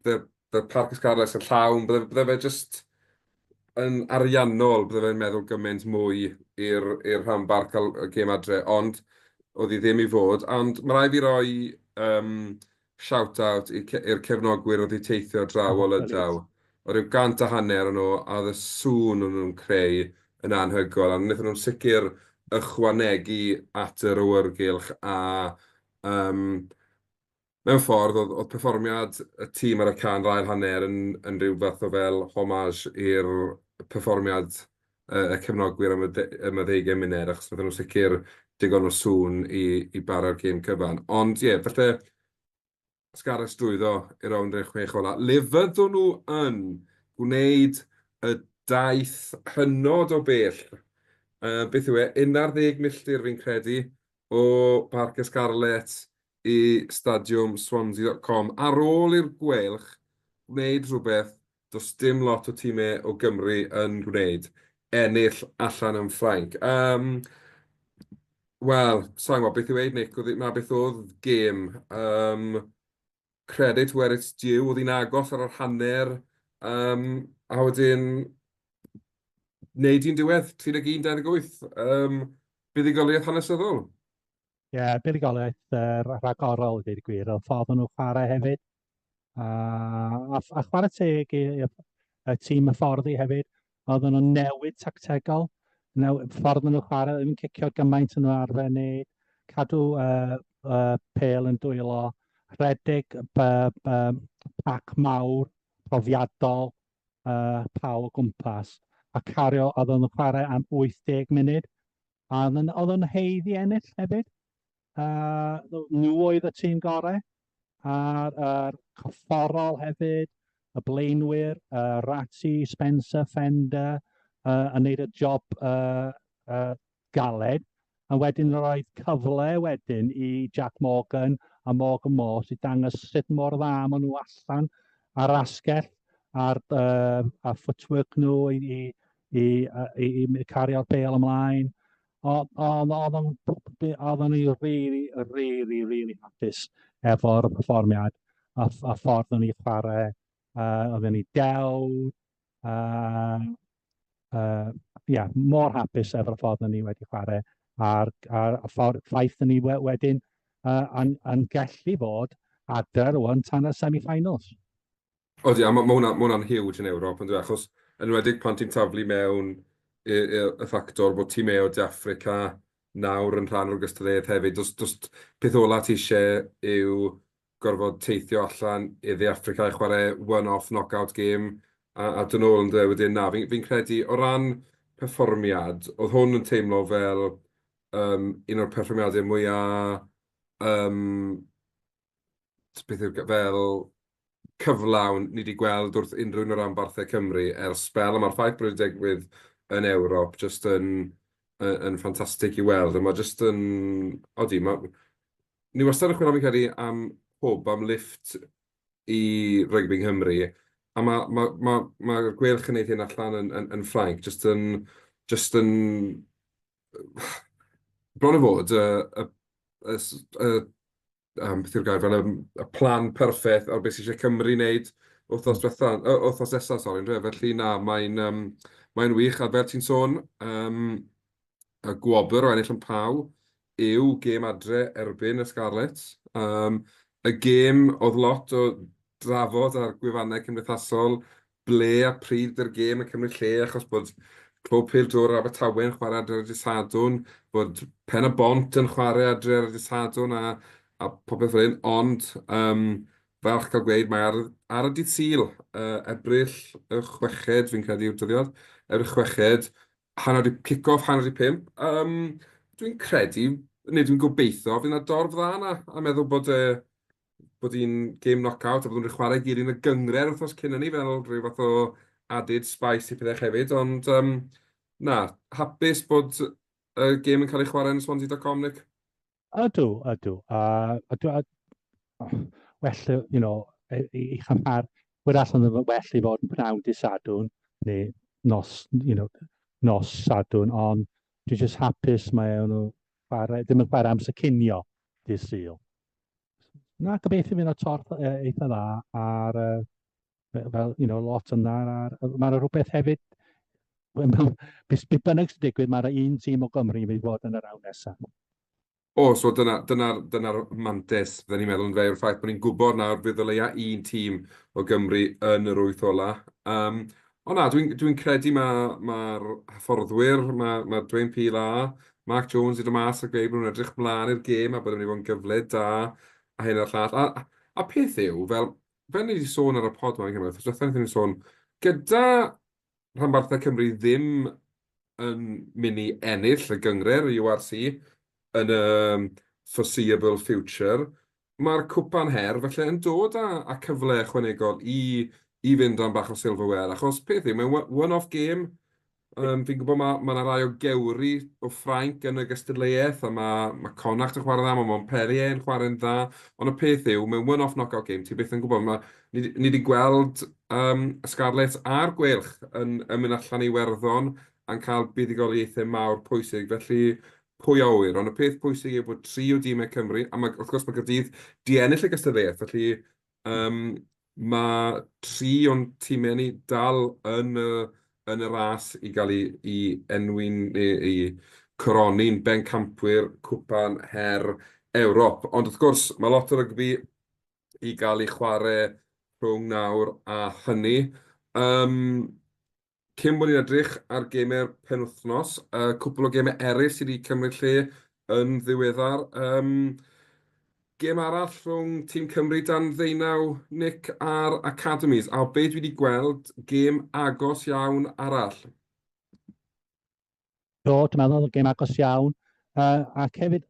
bydde Parc y Scarlets yn llawn, bydde bydde fe jyst yn ariannol, bydde fe'n meddwl gymaint mwy i'r i'r rhanbarth cael y gêm adre, ond oedd hi ddim i fod. Ond mae rhaid fi roi shout-out i'r cefnogwyr oedd 'di teithio draw o Lydaw. Oedd rhyw 150 o'n nhw, a oedd y sŵn o'n nhw'n creu yn anhygoel, a wnaethon nhw'n sicr ychwanegu at yr awyrgylch a um, mewn ffordd oedd, oedd perfformiad y tîm ar y can yr ail hanner yn, yn rhyw fath o fel homage i'r perfformiad y cefnogwyr am y, am y ddeugain munud, achos wnaethon nhw sicr digon o sŵn i, i bara'r gêm cyfan. Ond ie, yeah, falle Scarlets drwyddo i'r rownd 16 ola. Le fyddwn nhw yn gwneud y daith hynod o bell, beth yw e, 11 milltir fi'n credu, o Parc y Scarlets i Stadiwm Swansea.com ar ôl i'r Gweilch wneud rhywbeth does dim lot o timau o Gymru yn gwneud, ennill allan yn Ffrainc. Um, Wel, sa i'n gwybod beth i weud, Nick, oedd 'na beth oedd gêm. Um, credit where it's due, oedd hi'n agos ar yr hanner, um, a wedyn wneud hi'n diwedd, 31-28. Um, buddugoliaeth hanesyddol. Ie, yeah, buddugoliaeth rhagorol i ddweud y gwir. Oedd ffordd o'n nhw chwarae hefyd. A, a, a chwarae teg i, i, y tîm hyfforddi hefyd. Oedden nhw'n newid tactegol. New, ffordd o'n nhw chwarae, ddim yn cicio gymaint yn nhw arfer wneud. Cadw pel yn dwylo, rhedeg pac mawr, profiadol, pawb o gwmpas. A cario, oedden nhw'n chwarae am 80 munud. A oedd yn haeddu ennill hefyd. Nhw oedd y tîm gorau. A'r, ar corfforol hefyd, y blaenwyr, Ratti, Spencer, Fender, yn neud y job galed. A wedyn roedd cyfle wedyn i Jack Morgan a Morgan Morse i dangos sut mor dda maen nhw allan ar asgell a'r a footwork nhw i, i, i, i, i cario'r bêl ymlaen. Oedden ni really, really, really hapus efo'r perfformiad a, a ffordd o'n i chwarae. Oedden ni dewd, yeah, mor hapus efo'r ffordd o'n ni wedi chwarae a'r, a'r, a'r ffordd, ffaith o'n ni wedyn yn, yn gallu fod adre rwan tan y semi-finals. Odi, a ma' ma' hwnna ma' hwnna'n huge yn Ewrop, yn dyw e? Achos yn enwedig pan ti'n taflu mewn y ffactor bod timau o De Affrica nawr yn rhan o'r gystadleuaeth hefyd. Does does peth ola ti isie yw gorfod teithio allan i Dde Affrica i chwarae one-off knockout game a a dod nôl, yndyw e? Wedyn na, fi'n fi'n credu o ran perfformiad, oedd hwn yn teimlo fel yym un o'r perfformiadau mwya yym beth yw'r fel cyflawn ni 'di gweld wrth unrhyw un o ranbarthau Cymru ers sbel, a ma'r ffaith bod e 'di digwydd yn Ewrop jyst yn yn ffantastig i weld, a ma' jyst yn... odi, ma'... ni wastad yn chwilio, fi'n credu, am hwb, am lifft i rygbi Nghymru, a ma' ma' ma' ma'r Gweilch yn wneud hyn allan yn yn yn Ffrainc jyst yn jyst yn bron a bod y y y y beth yw'r gair, fel y y plan perffaith ar beth sy isie Cymru wneud wythnos diwetha, wythnos nesa, sori, yndyfe? Felly na, mae'n yym mae'n wych, a fel ti'n sôn, yym y gwobr o ennill yn Pau yw gêm adre erbyn y Scarlets. Yym y gêm oedd lot o drafod ar gwefannau cymdeithasol ble a pryd ydy'r gêm yn cymryd lle, achos bod Clwb Pêl-droed Abertawe yn chwarae adre ar y dydd Sadwrn, bod Pen-y-bont yn chwarae adre ar y dydd Sadwrn a a popeth fel hyn, ond yym falch cael gweud mae ar ar y dydd Sul, Ebrill y chweched fi'n credu yw'r dyddiad, Ebrill chweched, hanner 'di kick-off 4:30. Yym Dwi'n credu, neu dwi'n gobeithio, fydd 'na dorf dda yna, a meddwl bod e bod hi'n gêm knock-out a bod nhw'n wedi chwarae gilydd yn y gynghrair wythnos cyn hynny fel rhyw fath o added spice i pethau hefyd. Ond um, na, hapus bod y gêm yn cael ei chwarae yn Swansea.com, Nick? Ydw, ydw. A, ydw, a, well, you know, i, i chymhar, wrach yn well i fod yn pnawn dydd Sadwrn, neu nos, you know, nos Sadwrn, ond dwi'n just hapus mae nhw chwarae, ddim yn chwarae amser cinio dydd Sul. Na, gobeithio fydd yna torth eitha dda ar, fel, you know, lot yna. Ar, mae yna rhywbeth hefyd, beth bynnag sy'n digwydd, mae yna un tîm o Gymru i fod yn y round nesaf. O, so dyna, dyna, dyna'r mantais, fydden ni'n meddwl, yndyfe, yw'r ffaith bod ni'n gwybod nawr fydd o leia un tîm o Gymru yn yr wyth ola. Um, ond na, dwi'n dwi credu mae'r ma hyfforddwyr, mae, ma Dwayne Peel a Mark Jones i ddod mas a gweud bod nhw'n edrych mlaen i'r gêm a bod yn mynd i fod yn gyfle da a hyn a'r llall. A, a peth yw, fel, fel ni wedi sôn ar y pod yma, fi'n credu, wythnos diwetha wnaethon ni sôn, gyda rhanbarthau Cymru ddim yn mynd i ennill y gynghrair, y URC, yn y foreseeable future, mae'r cwpan her falle yn dod â, â cyfle ychwanegol i, i fynd am bach o silverware, achos peth yw, mae'n one-off game. Fi'n gwybod mae ma 'na rai o gewri o Ffrainc yn y gystadleuaeth, a mae ma Connacht yn chwarae'n dda, mae Montpellier yn chwarae'n dda, ond y peth yw, mewn one-off knockout game, ti byth yn gwybod. Ma, ni ni 'di gweld um, y Scarlets a'r Gweilch yn, yn mynd allan i Iwerddon a'n cael buddugoliaethau mawr pwysig, felly pwy a ŵyr. Ond y peth pwysig yw bod tri o dîmau Cymru, a mae, wrth gwrs mae Caerdydd 'di ennill y gystadleuaeth, felly um, mae tri o'n tîmau ni dal yn y, yn y ras i gael ei, i enwi'n, i, i coroni'n bencampwyr Cwpan Her Ewrop. Ond wrth gwrs, mae lot o rygbi i gael ei chwarae rhwng nawr a hynny. Um, Cyn bod ni'n edrych ar gemau'r penwythnos, y cwpl o gemau eraill sydd wedi cymryd lle yn ddiweddar. Um, gêm arall rhwng Tîm Cymru dan ddeunaw, Nick, a'r Academies. A o be dwi wedi gweld, gêm agos iawn arall. Do, dwi'n meddwl, gêm agos iawn. Ac hefyd,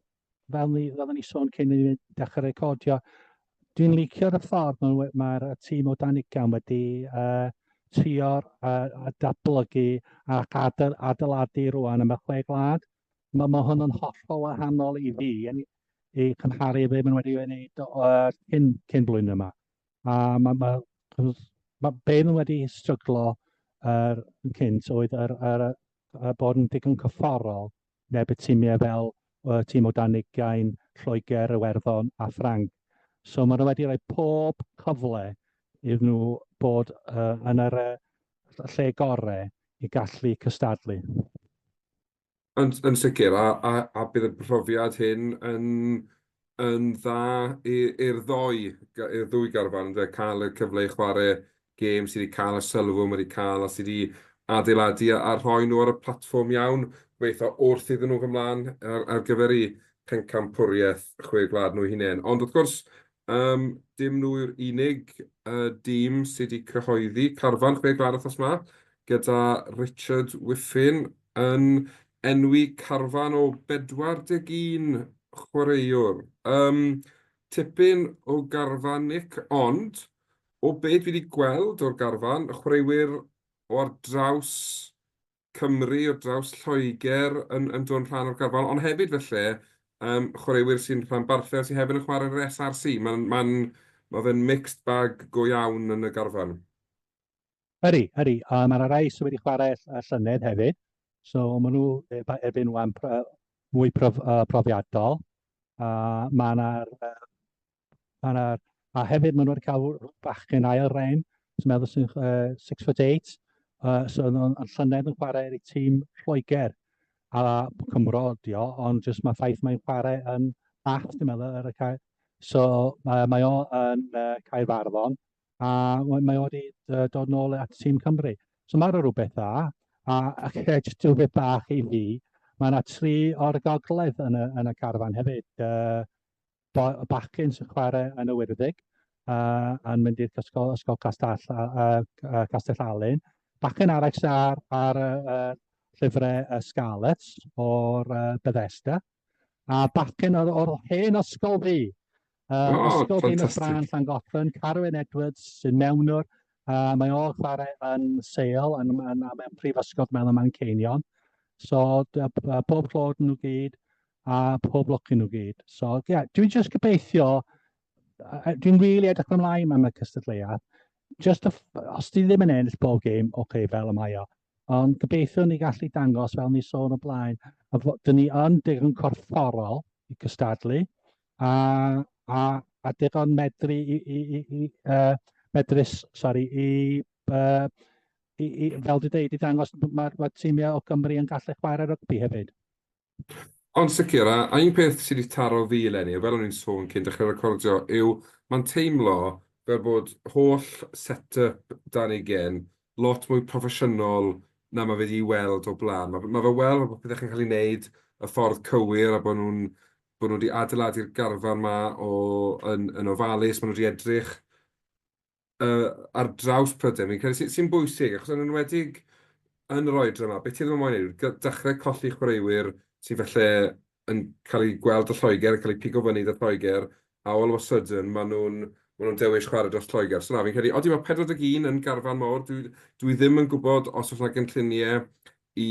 fel ni, fel ni sôn cyn i ni dechrau recordio, dwi'n licio'r ffordd mae'r ma tîm o dan ugain wedi trio'r datblygu ac adeiladu rwan am y chwe gwlad. Mae, ma hwn yn hollol wahanol i fi yn, i cymharu be maen nhw wedi wneud cyn, cyn blwyddyn yma. A mae, ma, ma, be maen nhw wedi stryglo yn cynt oedd yr, yr, yr, bod yn digon cyfforol neb y tîmiau fel y tîm o dan ugain, Lloegr, Iwerddon a Ffrainc. So maen nhw wedi rhoi pob cyfle iddyn nhw bod uh, yn yr uh, lle gorau i gallu cystadlu. Yn, yn sicr, a, a, a bydd y profiad hyn yn, yn dda i'r ddoi, i'r ddwy garfan, ynde, cael y cyfle i chwarae gêm sydd wedi cael y sylw mae wedi cael a sydd wedi adeiladu a, a rhoi nhw ar y platfform iawn, gobeithio wrth iddyn nhw fynd ymlaen ar, ar gyfer eu pencampwriaeth chwe gwlad nhw hunain. Ond wrth gwrs, um, dim nhw yw'r unig uh, dîm sydd wedi cyhoeddi carfan chwe gwlad wythnos 'ma, gyda Richard Whiffin yn enwi carfan o 41 chwaraewr. Um, tipyn o garfan, Nick, ond o be dwi wedi gweld o'r garfan, chwaraewyr o ar draws Cymru, o draws Lloegr yn, yn dod yn rhan o'r garfan, ond hefyd felly um, chwaraewyr sy'n rhanbarthau sy'n hefyd yn chwarae'r SRC. Mae'n ma ma fe'n mixed bag go iawn yn y garfan. Ydy, ydy. A mae yna rai sydd wedi chwarae llynedd hefyd. So maen nhw erbyn wan mwy prof, profiadol. A mae yna Ma' 'na... A hefyd maen nhw wedi cael bachgen ail reng, sy'n meddwl sy'n 6 foot 8, so oedd o'n llynedd yn chwarae i'r tîm Lloegr, a Cymro ydi o, ond jyst mae ffaith mae'n chwarae yn Bath, dwi'n meddwl, ar y cae. So mae, mae o yn Caerfaddon, a mae o wedi dod nôl at tîm Cymru. So mae'n rhywbeth dda, a, a jyst rhywbeth bach i fi, mae yna tri o'r gogledd yn y, yn y carfan hefyd. Bachgen sy'n chwarae yn y Wyrddig, uh, yn mynd i'r ysgol, ysgol Castell, uh, Castell Alun. Bachgen arall sy'n ar, ar, uh, llyfrau uh, Scarlets o'r uh, Bethesda, a bachgen o'r, or hen ysgol fi. Uh, oh, ysgol Dinas Brân Llangollen, Carwyn Edwards sy'n mewnwr, uh, mae o'n chwarae yn Sale, yn, yn, yn, yn prifysgol mewn y Manceinion. So, pob clod nhw gyd, a pob lwc i nhw gyd. So, ie, yeah, dwi'n just gobeithio, dwi'n really edrych ymlaen am y cystadleuaeth. Just, os ti ddim yn ennill pob gêm, oce, okay, fel y mae o. Ond gobeithio ni gallu dangos, fel ni sôn o blaen, a dyn ni yn digon corfforol i cystadlu, a, a, a digon medru i, i, i, i uh, medrus, sorry, i, uh, i, i, fel dwi'n dweud, i ddangos mae'r ma tîmiau o Gymru yn gallu chwarae rygbi hefyd. Ond sicr, a, a un peth sydd wedi taro fi eleni, fel o'n i'n sôn cyn dechrau recordio, yw mae'n teimlo fel bod holl set-up dan ugain lot mwy proffesiynol na mae fe wedi weld o blaen. Mae, mae fe weld bod pethau'n cael ei wneud y ffordd cywir a bod nhw'n bod nhw wedi adeiladu'r garfan ma o, yn, yn ofalus, maen nhw wedi edrych uh, ar draws Prydain, fi'n credu sy'n sy bwysig, achos yn enwedig yn yr oedran yma, beth ti ddim yn moyn yw dechrau colli chwaraewyr sy'n falle yn cael eu gweld o Lloegr, yn cael eu pigo fyny da Lloegr, a all of a sudden maen nhw'n maen nhw'n dewis chwarae dros Lloegr. So na, fi'n credu, odi mae 41 yn garfan mawr, dwi, dwi ddim yn gwybod os oes yna gynlluniau i,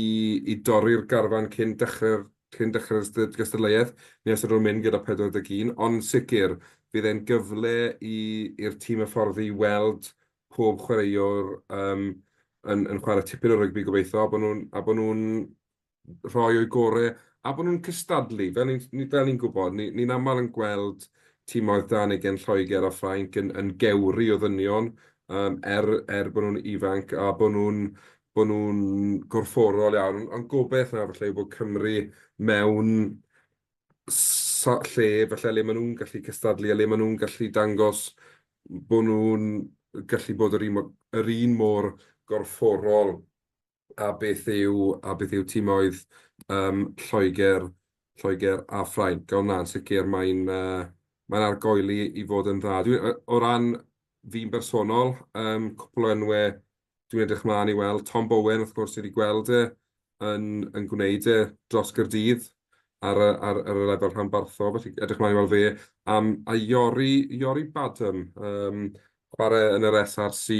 i dorri'r garfan cyn dechrau'r cyn dechrau'r gystadleuaeth, neu os ydyn nhw'n mynd gyda 41, ond sicr, fydd e'n gyfle i'r tîm hyfforddi weld pob chwaraewr um, yn, yn chwarae tipyn o rygbi gobeithio, a bod nhw'n a bod nhw'n rhoi o'u gorau, a bod nhw'n cystadlu. Fel ni'n fel ni'n gwybod, ni'n ni aml yn gweld timoedd dan ugain Lloegr a Ffrainc yn, yn gewri o ddynion, um, er, er bod nhw'n ifanc a bod nhw'n bod nhw'n gorfforol iawn. Ond gobeith na falle yw bod Cymru mewn lle falle le maen nhw'n gallu cystadlu a le maen nhw'n gallu dangos bod nhw'n gallu bod yr un, yr un mor gorfforol a beth yw, a beth yw timoedd um, Lloegr, Lloegr a Ffrainc. Ond na, yn sicr mae'n uh, mae'n argoeli i fod yn dda. Dwi, o ran fi'n bersonol, um, cwpl o enwau dwi'n edrych mlaen i weld. Tom Bowen, wrth gwrs, ni wedi gweld e yn, yn gwneud e dros Gaerdydd ar y, ar, ar y lefel rhanbarthol, felly edrych mlaen i weld fe. Um, a Iori, Iori Badham, um, chwarae yn yr SRC,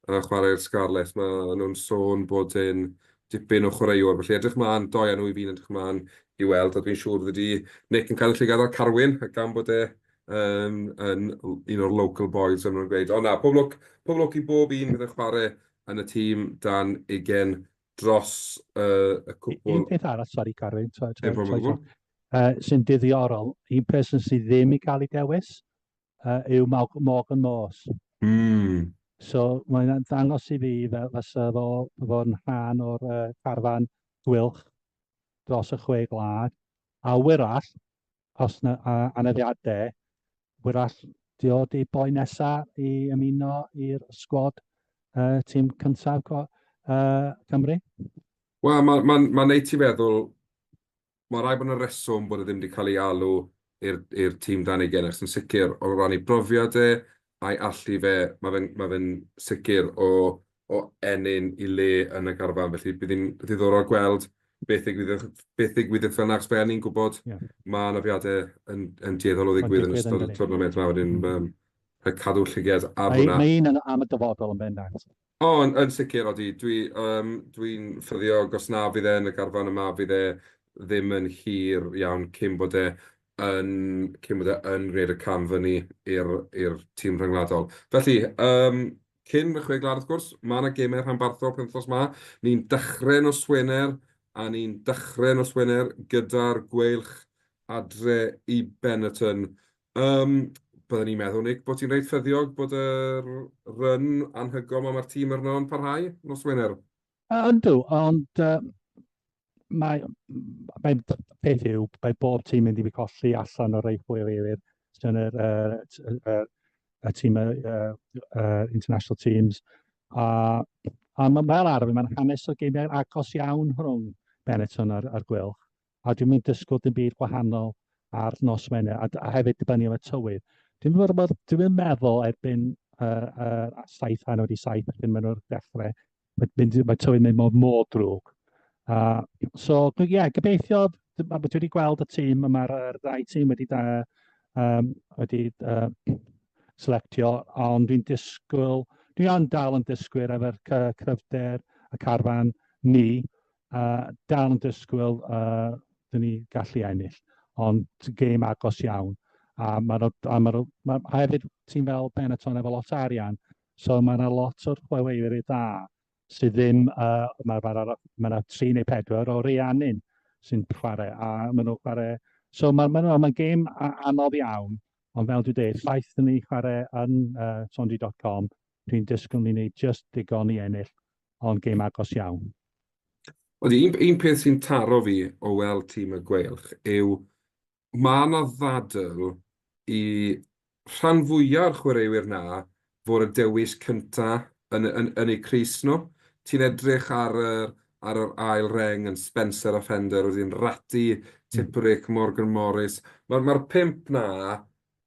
uh, chwarae'r Scarlets, mae nhw'n sôn bod e'n dipyn o chwaraewr, felly edrych mlaen, doi enw i fi'n edrych mlaen i weld, a dwi'n siŵr fyddi Nick yn cael y llygad ar Carwyn, gan bod e yn, yn un o'r local boys, fel maen nhw'n gweud. Ond na, pob lwc, pob lwc i bob un fydd yn chwarae yn y tîm dan ugain dros uh, y cwpl. Un peth arall, sori Carwyn, uh, sy'n diddiorol, un person sydd ddim i gael ei dewis uh, yw Morgan Morse. Mm. So mae'n dangos i fi fel fysa fo fod yn rhan o'r uh, carfan gwylch dros y chwe gwlad. A wyrall, os na anafiadau, wyrall di o di boi nesa i ymuno i'r sgwad uh, tîm cyntaf uh, Cymru? Wel, mae'n ma, ma, ma neud ti feddwl, mae rhaid bod yna reswm bod e ddim wedi cael ei alw i'r tîm dan ugain, achos yn sicr, o ran ei brofiad e a'i allu fe, mae fe'n ma fe sicr o, o ennyn i le yn y garfan. Felly bydd hi'n ddiddorol gweld beth ddigwyddodd, beth ddigwyddodd fel 'na, achos fel ni'n gwybod, yeah. mae anafiadau yn, yn dueddol o ddigwydd yn ystod y tournament yma, wedyn mm. um, cadw llyged ar hwnna. Mae un yn, am y dyfodol yn bendant. O, yn, yn sicr, odi. Dwi, um, dwi'n ffyddiog os na fydd e yn y garfan yma, fydd e ddim yn hir iawn cyn bod e yn, cyn bod e yn gwneud y cam fyny i'r tîm rhyngwladol. Felly, um, cyn y chwe gwlad wrth gwrs, mae yna gemau rhanbarthol penwythnos 'ma. Ni'n dechrau nos Wener, a ni'n dechrau nos Wener gyda'r Gweilch adre i Benetton. Um, byddwn ni'n meddwl, Nick, bod ti'n reit ffyddiog bod yr run anhygoel 'ma mae'r tîm arno yn parhau nos Wener? Yndw, ond uh, mae, mae peth yw, mae bob tîm mynd i colli allan o'r rei chwaraewyr sy'n yr, uh, uh, y tîm, uh, uh, international teams. A, a mae fel arfer, mae'n hanes o geimiau agos iawn rhwng Benetton a'r, a'r Gweilch. A dwi'n mynd disgwyl dim byd gwahanol ar nos Wener, a, a hefyd dibynnu am y tywydd. Dwi'n meddwl, dwi'n meddwl erbyn uh, uh, 7:30, erbyn maen nhw'n dechrau, mae, mynd, mae tywydd mynd mor, mor drwg. So, ie, yeah, gobeithio, dwi wedi gweld y tîm, mae'r er ddau tîm wedi, da, wedi selectio, ond dwi'n disgwyl, dwi yn dal yn disgwyl efo'r cryfder y carfan ni, dal yn disgwyl dyn ni gallu ennill, ond gêm agos iawn. A mae a ma, ma, hefyd tîm fel Benetton efo lot o arian, so mae yna lot o'r chwaraewyr da sydd ddim, mae ma, ma, ma yna 3 neu 4 o Rhiannon sy'n chwarae, a maen nhw'n chwarae, so mae'n ma, ma, ma gêm anodd iawn, ond fel dwi'n dweud, ffaith ni chwarae yn Swansea.com, dwi'n disgwyl ni wneud just digon i ennill, ond gêm agos iawn. Odi, un peth sy'n taro fi o weld tîm y Gweilch yw mae 'na ddadl i rhan fwya' o'r chwaraewyr 'na fod y dewis cynta' yn yn yn eu crys nhw. Ti'n edrych ar yr ar yr ail reng yn Spencer a Fender, wedyn Ratty, Tipuric, Morgan Morris. Mae'r mae'r pump 'na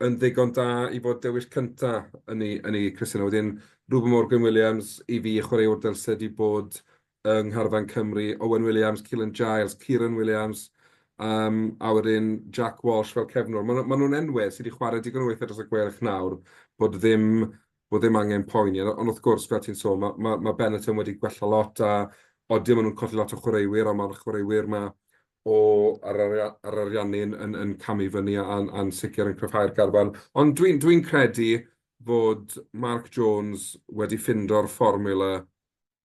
yn ddigon da i fod dewis cynta yn eu yn eu crysau nhw. Wedyn Reuben Morgan Williams, i fi, chwaraewr dylse 'di bod yng ngharfan Cymru, Owen Williams, Keelan Giles, Kieran Williams, yym, a wedyn Jack Walsh fel cefnwr. Maen nhw maen nhw'n enwau sydd wedi chwarae digon o weithiau dros y Gweilch nawr bod ddim bod ddim angen poeni. Ond wrth gwrs, fel ti'n sôn, ma' ma' ma' Benetton wedi gwella lot a odi maen nhw'n colli lot o chwaraewyr, ond mae'r chwaraewyr 'ma o ar yr ar Ariannin yn yn camu fyny a'n a'n sicr yn cryfhau'r garfan. Ond dwi'n dwi'n credu fod Mark Jones wedi ffindo'r fformiwla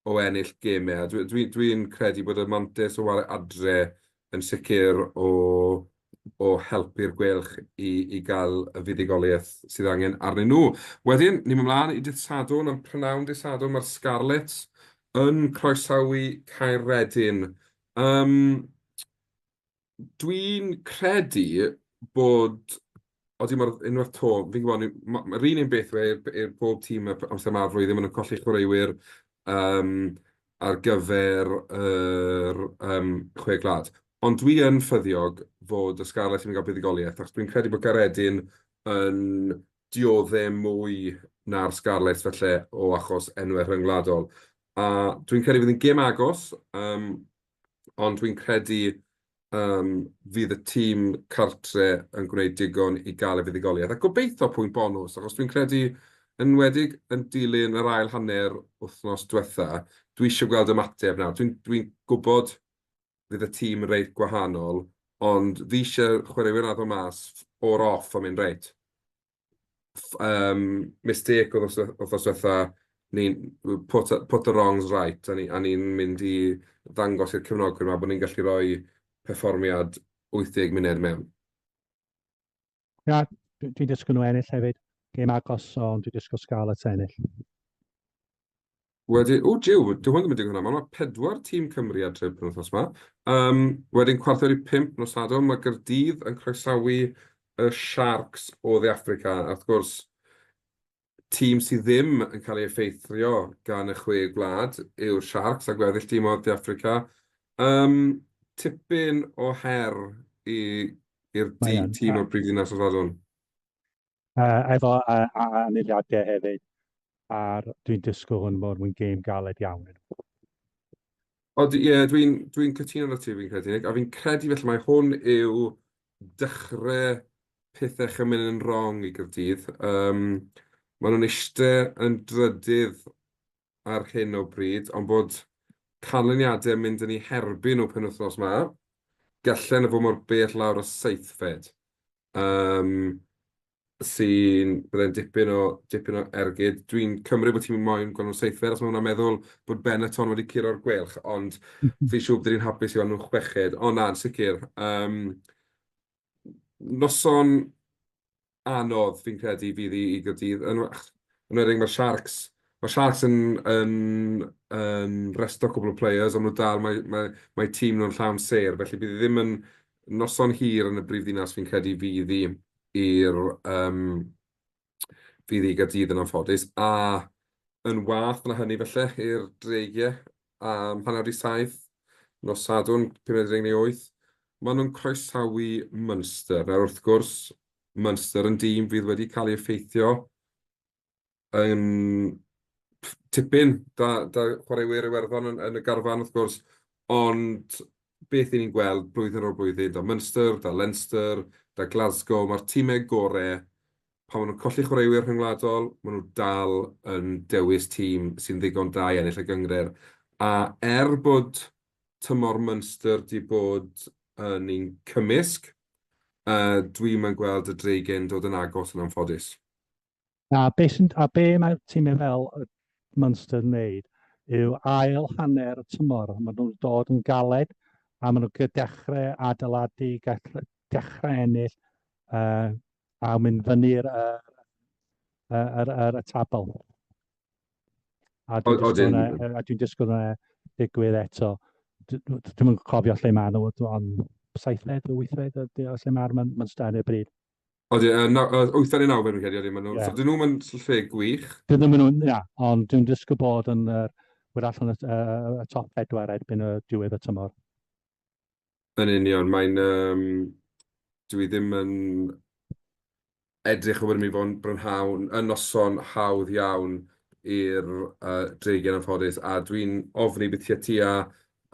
o ennill gemau. A dwi dwi dwi'n credu bod y mantais o ware adre yn sicr o o helpu'r Gweilch i i gael y fuddugoliaeth sydd angen arnyn nhw. Wedyn, ni'n mynd mlaen i dydd Sadwrn, am prynhawn dydd Sadwrn, mae'r Scarlets yn croesawu Caeredin. Yym, Dwi'n credu bod... Odi, mae'r unwaith 'to, fi'n gwybod, mae'r un un beth yw e i'r pob tîm amser 'ma'r flwyddyn, maen nhw'n colli chwaraewyr yym ar gyfer yr yym Chwe Gwlad. Ond dwi yn ffyddiog fod y Scarlets yn mynd i gael buddugoliaeth, achos dwi'n credu bod Caeredin yn dioddef mwy na'r Scarlets falle o achos enwau rhyngwladol. A dwi'n credu fydd hi'n gêm agos, yym ond dwi'n credu yym fydd y tîm cartre yn gwneud digon i gael y fuddugoliaeth. A gobeithio pwynt bonws, achos dwi'n credu, yn enwedig yn dilyn yr ail hanner wythnos diwetha, dwi eisiau gweld ymateb nawr. Dwi'n dwi'n gwybod fydd y tîm reit gwahanol, ond fi eisiau chwaraewyr 'na ddod mas o'r off a mynd "Reit, yym mistake oedd wythnos diwetha, ni'n put the wrongs right", a ni'n mynd i ddangos i'r cefnogwyr 'ma bod ni'n gallu rhoi perfformiad 80 munud mewn. Na, dwi'n disgwyl nhw ennill hefyd. Gêm agos, ond dwi'n disgwyl Scarlets ennill. Wedyn, o jiw, dyw hwn ddim yn digwydd yn aml, mae pedwar tîm Cymru adre penwythnos 'ma. Yym, wedyn 4:45 nos Sadwrn, mae Gaerdydd yn croesawu y Sharks o Dde Affrica. A wrth gwrs, tîm sydd ddim yn cael ei effeithio gan y Chwe Gwlad yw'r Sharks a gweddill tîm o Dde Affrica. Yym, tipyn o her i'r tîm o'r brifddinas nos Sadwrn. Efo aniliadau hefyd, a dwi'n disgwyl hwn bod yn gêm galed iawn. Ond ie, dwi'n dwi cytuno â ti, fi'n credu, Nick, a fi'n credu felly mai hwn yw dechrau pethau chi'n mynd yn wrong i Gaerdydd. Um, maen nhw'n eistedd yn drydydd ar hyn o bryd, ond bod canlyniadau yn mynd yn eu herbyn nhw penwythnos 'ma, gallen nhw fod mor bell lawr â seithfed. Yym, sy'n... byddai'n dipyn o dipyn o ergyd. Dwi'n cymryd bod ti'n moyn gweld nhw'n seithfed, os ma' hwnna'n meddwl bod Benetton wedi curo'r Gweilch, ond fi'n siŵr bydden ni'n hapus i weld nhw'n chweched. Ond na, yn sicr. Yym, noson anodd, fi'n credu, fydd i i Gaerdydd. Yn enwedig mae'r Sharks... Mae'r Sharks yn yn yn resto cwpl o players, ond maen nhw dal... mae mae mae tîm nhw'n llawn sêr, felly bydd hi ddim yn noson hir yn y brifddinas, fi'n credu, fydd hi i'r yym fydd hi i Gaerdydd yn anffodus. A yn waeth na hynny falle i'r Dreigiau am 6:30 nos Sadwrn, 7:55, maen nhw'n croesawu Munster. Nawr wrth gwrs, Munster yn dîm fydd wedi cael ei effeithio yn tipyn 'da 'da chwaraewyr Iwerddon yn yn y garfan wrth gwrs. Ond beth 'y ni'n gweld blwyddyn ar ôl blwyddyn, 'da Munster, 'da Leinster, 'da Glasgow, mae'r timau gorau, pan maen nhw'n colli chwaraewyr rhyngwladol, maen nhw dal yn dewis tîm sy'n ddigon da i ennill y gynghrair. A er bod tymor Munster 'di bod yn un cymysg, yy dwi'm yn gweld y Dreigiau'n dod yn agos yn anffodus. A be sy'n, a be mae'r timau fel Munster yn wneud yw ail hanner y tymor, maen nhw'n dod yn galed a maen nhw'n dechrau adeiladu, gall, dechrau ennill uh, a mynd fyny'r uh, yr, yr, y tabl. A dwi'n disgwyl hwnna, a dwi'n disgwyl hwnna digwydd eto. Dwi'm yn cofio lle maen nhw, ond saithfed, wythfed, lle mae'r Munster ar y bryd. Odi, yy naw- yy wythfed neu nawfed fi'n credu, odi, maen nhw... Ie. So dyn nhw'm yn lle gwych. Dyn nhw'm yn, ia, ond dwi'n disgwyl bod yn yr, wyr allan y, y, y top pedwar erbyn y diwedd y tymor. Yn union, mae'n yym... Dwi ddim yn edrych o fod yn mynd i fod yn brynhawn, yn noson hawdd iawn i'r yy Dreigiau yn anffodus, a dwi'n ofni bydd tua tua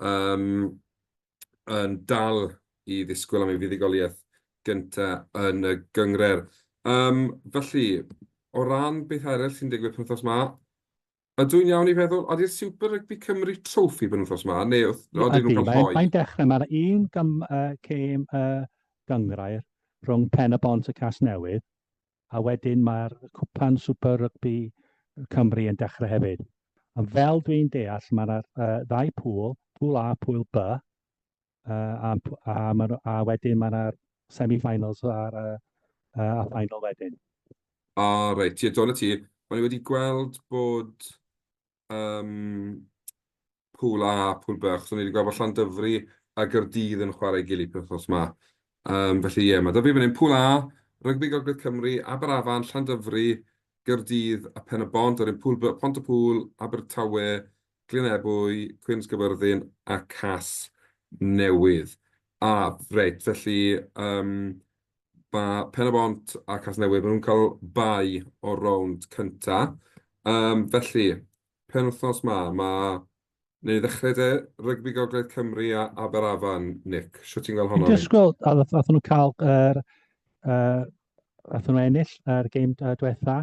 yym yn dal i ddisgwyl am ei fuddugoliaeth gynta yn y gynghrair. Yym, felly, o ran beth arall sy'n digwydd penwythnos 'ma, ydw i'n iawn i feddwl, odi'r Super Rugby Cymru Trophy penwythnos 'ma, neu odyn nhw'n cael hoe? Mae'n dechrau, mae'r un gym, uh, cêm uh, gynghrair rhwng Pen-y-bont a Casnewydd, a wedyn mae'r Cwpan Super Rugby Cymru yn dechrau hefyd. A fel dwi'n deall, mae yna uh, ddau pŵl, pŵl A, pŵl B, uh, a, a, a, a wedyn mae yna semi-finals a'r uh, uh, a final wedyn. O, reit, ie, do, 'na ti. O'n i wedi gweld bod yym Pŵl A, Pŵl B, achos o'n i 'di gweld bod Llandyfri a Gaerdydd yn chwarae ei gilydd penwythnos 'ma. Yym felly ie, ma' 'da fi fan hyn Pŵl A, Rygbi Gogledd Cymru, Aberafan, Llandyfri, Gaerdydd a Pen-y-bont, a wedyn Pŵl B, Pont-y-pŵl, Abertawe, Glyn Ebwy, Cwins Gaerfyrddin a Casnewydd. A reit, felly yym ma' Pen-y-bont a Casnewydd, maen nhw'n cael bye o'r rownd cynta. Yym felly, penwythnos 'ma, ma'... Wnawn ni ddechrau de, Rygbi Gogledd Cymru a Aberafan, Nick. Shwt ti'n gweld honno'n mynd? Disgwyl, a nath nhw cael yr... Uh, nath nhw ennill yr gêm uh, diwetha,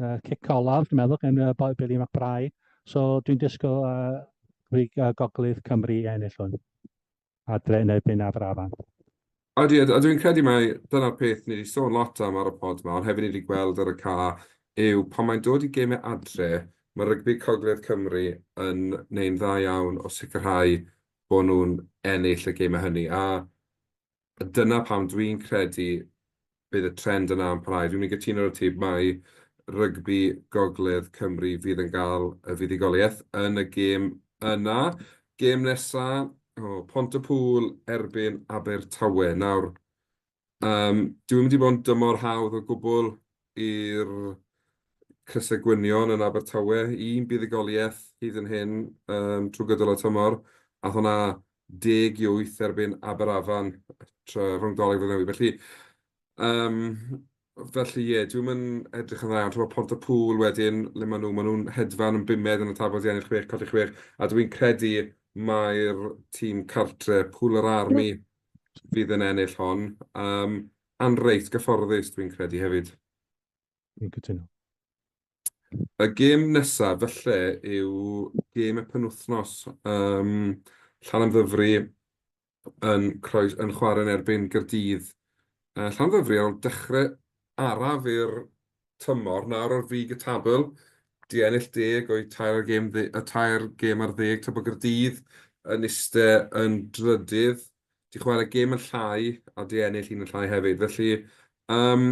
uh, cic olaf, dwi'n meddwl, gen uh, Billy McBride. So dwi'n disgwyl uh, Gogledd Cymru i ennill hwn. Adre yn erbyn Aberafan. Odi, a dwi'n credu mai dyna'r peth ni wedi sôn lot am ar y pod 'ma, ond hefyd ni wedi gweld ar y ca, yw pan mae'n dod i gemau adre, mae Rygbi Cogledd Cymru yn neu'n dda iawn o sicrhau bod nhw'n ennill y gemau hynny. A dyna pam dwi'n credu bydd y trend yna yn parhau. Dwi'n mynd i gytuno 'da ti mai Rygbi Gogledd Cymru fydd yn cael y fuddugoliaeth yn y gêm yna. Gêm nesa, o, Pont-y-pŵl erbyn Abertawe. Nawr, yym, dyw e'n mynd i fod yn dymor hawdd o gwbl i'r Crysau Gwynion yn Abertawe. Un buddugoliaeth hyd yn hyn yym trwy gydol y tymor. Aeth hwnna 10 i 8 erbyn Aberafan tra rhwng Dolig a Newydd. Felly, yym, felly ie, dwi'm yn edrych yn dda iawn. Timod, Pont-y-pŵl wedyn, le maen nhw? Maen nhw'n hedfan yn bumed yn y tabl, 'di ennill chwech, colli chwech. A dwi'n credu mai'r tîm cartre, Pŵl yr Army, fydd yn ennill hon. Yym, a'n reit gyfforddus, dwi'n credu hefyd. Dwi'n cytuno. Y gêm nesaf falle yw gêm y penwythnos. Yym, Llanymddyfri yn croes- yn chwarae yn erbyn Gaerdydd. Yy, Llanymddyfri ar ôl dechrau araf i'r tymor, nawr ar frig y tabl, 'di ennill deg o'u tair gêm dde- y tair gêm ar ddeg, tra bod Gaerdydd yn iste yn drydydd, 'di chwarae gêm yn llai a 'di ennill un yn llai hefyd. Felly, yym,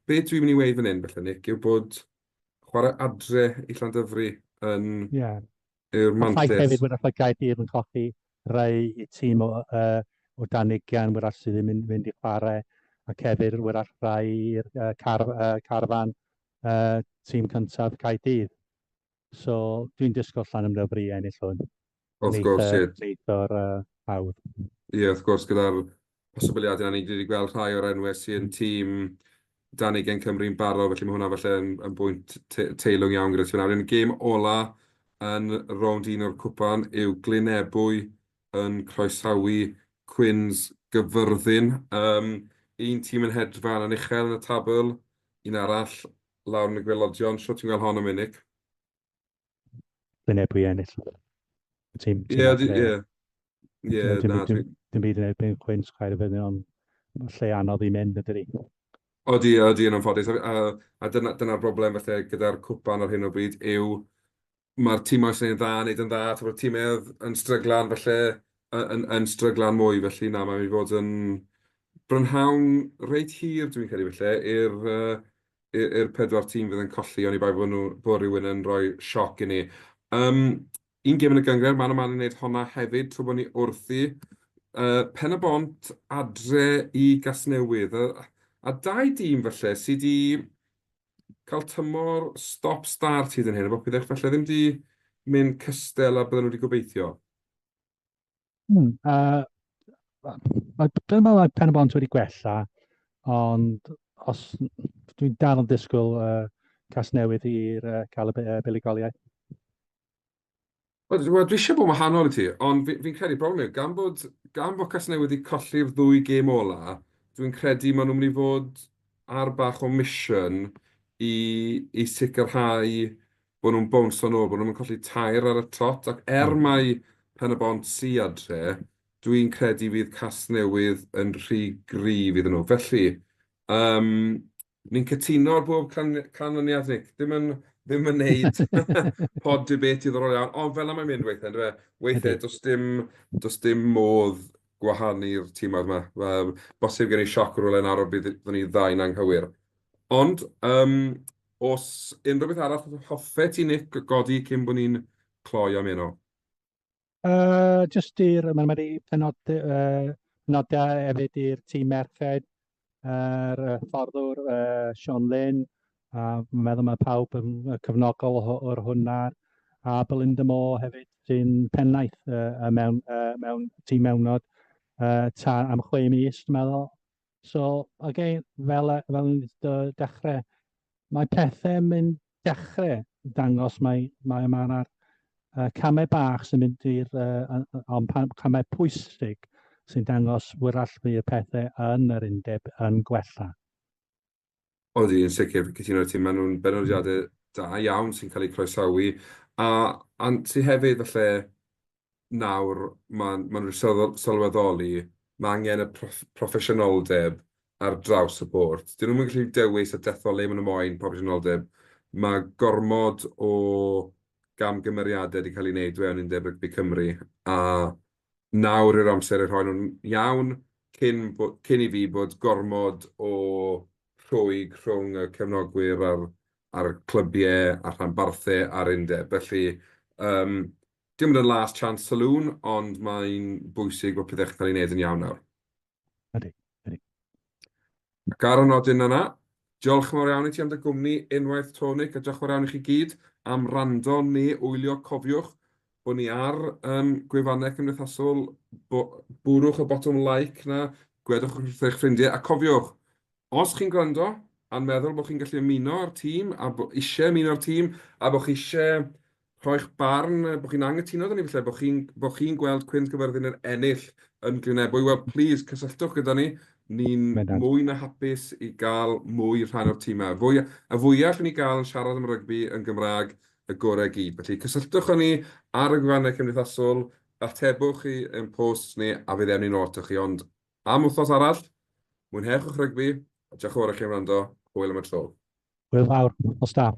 Be dwi'n mynd i weud fan hyn felly, Nick, yw bod chwarae adre i Llandyfri yn... Ie. Yw'r mantais. A ffaith hefyd, wrach mae Gaerdydd yn colli rhai i tîm o, uh, o dan ugain, wrach sydd ddim yn mynd i chwarae, ac hefyd wrach rhai i'r uh, car, uh, carfan uh, tîm cyntaf Caerdydd. So dwi'n disgwyl Llanymddyfri i ennill hwn. Wrth gwrs, ie. Neith o'r uh, hawdd. Ie, wrth gwrs, gyda'r posibiliadau yna, ni wedi gweld rhai o'r enwau sy'n tîm dan ugain Cymru'n barod, felly mae hwnna falle yn, yn bwynt te teilwng iawn gyda ti. Nawr, yn gêm ola, yn rownd un o'r cwpan yw Glyn Ebwy yn croesawu Cwins Gyfyrddin. Um, un tîm yn hedfan yn uchel yn y tabl, un arall lawr yn y gwaelodion. Shwt ti'n gweld hon yn mynd, Nick? Glyn Ebwy ennill. Tîm, tîm Ie, ie. Ie, na. Dim byd yn erbyn Cwins, Caerfyrddin, ond lle anodd i mynd, ydy. Odi, odi, yn anffodus. A, a dyna, dyna'r broblem felly gyda'r cwpan ar hyn o bryd yw mae'r tîmau sy'n ei dda yn neud yn dda, mae'r tîmau yn stryglan felly, yn, yn stryglan mwy, felly na, mae'n mynd i fod yn brynhawn reit hir, dwi'n credu felly, i'r uh, i'r pedwar tîm fydd yn colli, oni bai bod, nhw, bod rhywun yn rhoi sioc i ni. Um, un gêm yn y gynghrair, man a man yn gwneud honna hefyd, trwy bod ni wrthi. Pen y Bont adre i Gasnewydd. A, a dau dîm falle sydd wedi cael tymor stop-start hyd yn hyn, a bod pethau falle ddim wedi mynd cystel a bydden nhw wedi gobeithio. Dwi'n meddwl mae Pen y Bont wedi gwella, ond os dwi'n dal yn disgwyl Casnewydd i'r cael y buddugoliaeth. Wel, dwi eisiau bod yn wahanol i ti, ond fi'n fi credu, problem yw, gan bod, gan bod Casnewydd wedi colli'r ddwy gêm ola, dwi'n credu maen nhw'n mynd i fod ar bach o mission i, i sicrhau bod nhw'n bownsio nôl, bod nhw'n colli tair ar y trot, ac er mai Pen-y-bont sy adre, dwi'n credu fydd Casnewydd yn rhy gryf iddyn nhw. Felly, yym, ni'n cytuno ar bob canlyniad, Nick. Ddim yn, ddim yn neud pod debate diddorol iawn, ond fel 'na mae'n mynd weithiau, yndyfe? Weithiau does dim, does dim modd gwahanu'r timoedd 'ma. Bosib gen i sioc rywle nawr o bydd byddwn ni ddau'n anghywir. Ond, yym, oes unrhyw beth arall hoffet ti, Nick, godi cyn bod ni'n cloi am heno? Jyst i'r, mae'n wedi penodi, penodiad hefyd i'r tîm merched, yr hyfforddwr Sean Lynn, a fi'n meddwl mae pawb yn cefnogol o'r hwnna, a Belinda Moore hefyd sy'n pennaeth mewn, mewn tîm mewnod ta am 6 mis, dwi'n meddwl. So, again, fel, fel ni'n dechrau, mae pethau'n mynd dechrau dangos mae, mae mae'r camau bach sy'n mynd i'r, ond camau pwysig sy'n dangos wyrach fydd y pethau yn yr undeb yn gwella. Odi, yn sicr, fi'n cytuno 'da ti, maen nhw'n benodiadau da iawn sy'n cael eu croesawu, a, a sy hefyd falle nawr maen maen nhw 'di sylweddoli mae angen y proffesiynoldeb ar draws y bwrdd. Dyn nhw'm yn gallu dewis a dethol le maen nhw moyn proffesiynoldeb. Mae gormod o gamgymeriadau wedi cael eu wneud fewn Undeb Rygbi Cymru, a nawr yw'r amser i rhoi nhw'n iawn cyn bo- cyn i fi bod gormod o rhwyg rhwng y cefnogwyr a'r a'r clybiau a'r rhanbarthau a'r undeb. Felly yym dim ond yn last chance saloon, ond mae'n bwysig bod pethau'n cael ei wneud yn iawn nawr. Ydy, ydy. Ac ar y nodyn yna, diolch yn fawr iawn i ti am dy gwmni unwaith 'to, Nick, a diolch yn fawr iawn i chi gyd am wrando neu wylio. Cofiwch bod ni ar um, gwefannau cymdeithasol, bo, bwrwch y botwm like 'na, gwedwch wrth eich ffrindiau, a cofiwch, os chi'n gwrando a'n meddwl bod chi'n gallu ymuno â'r tîm, a bod eisiau ymuno â'r tîm, a bod chi eisiau rhoi'ch barn, bod chi'n anghytuno 'da ni falle, bod chi'n bod chi'n gweld Cwins Caerfyrddin yn ennill yn Glyn Ebwy, wel plîs cysylltwch gyda ni. Ni'n mwy na hapus i gael mwy rhan o'r tîm 'ma. Fwy, y fwya allwn ni gael yn siarad am rygbi yn Gymraeg, y gorau i gyd. Felly cysylltwch â ni ar y gwefannau cymdeithasol, atebwch i ein posts ni a fydd ewn ni nôl atoch chi. Ond am wythnos arall, mwynhewch eich rygbi, a diolch yn fawr i chi am wrando. Hwyl am y tro. Hwyl fawr, nos da.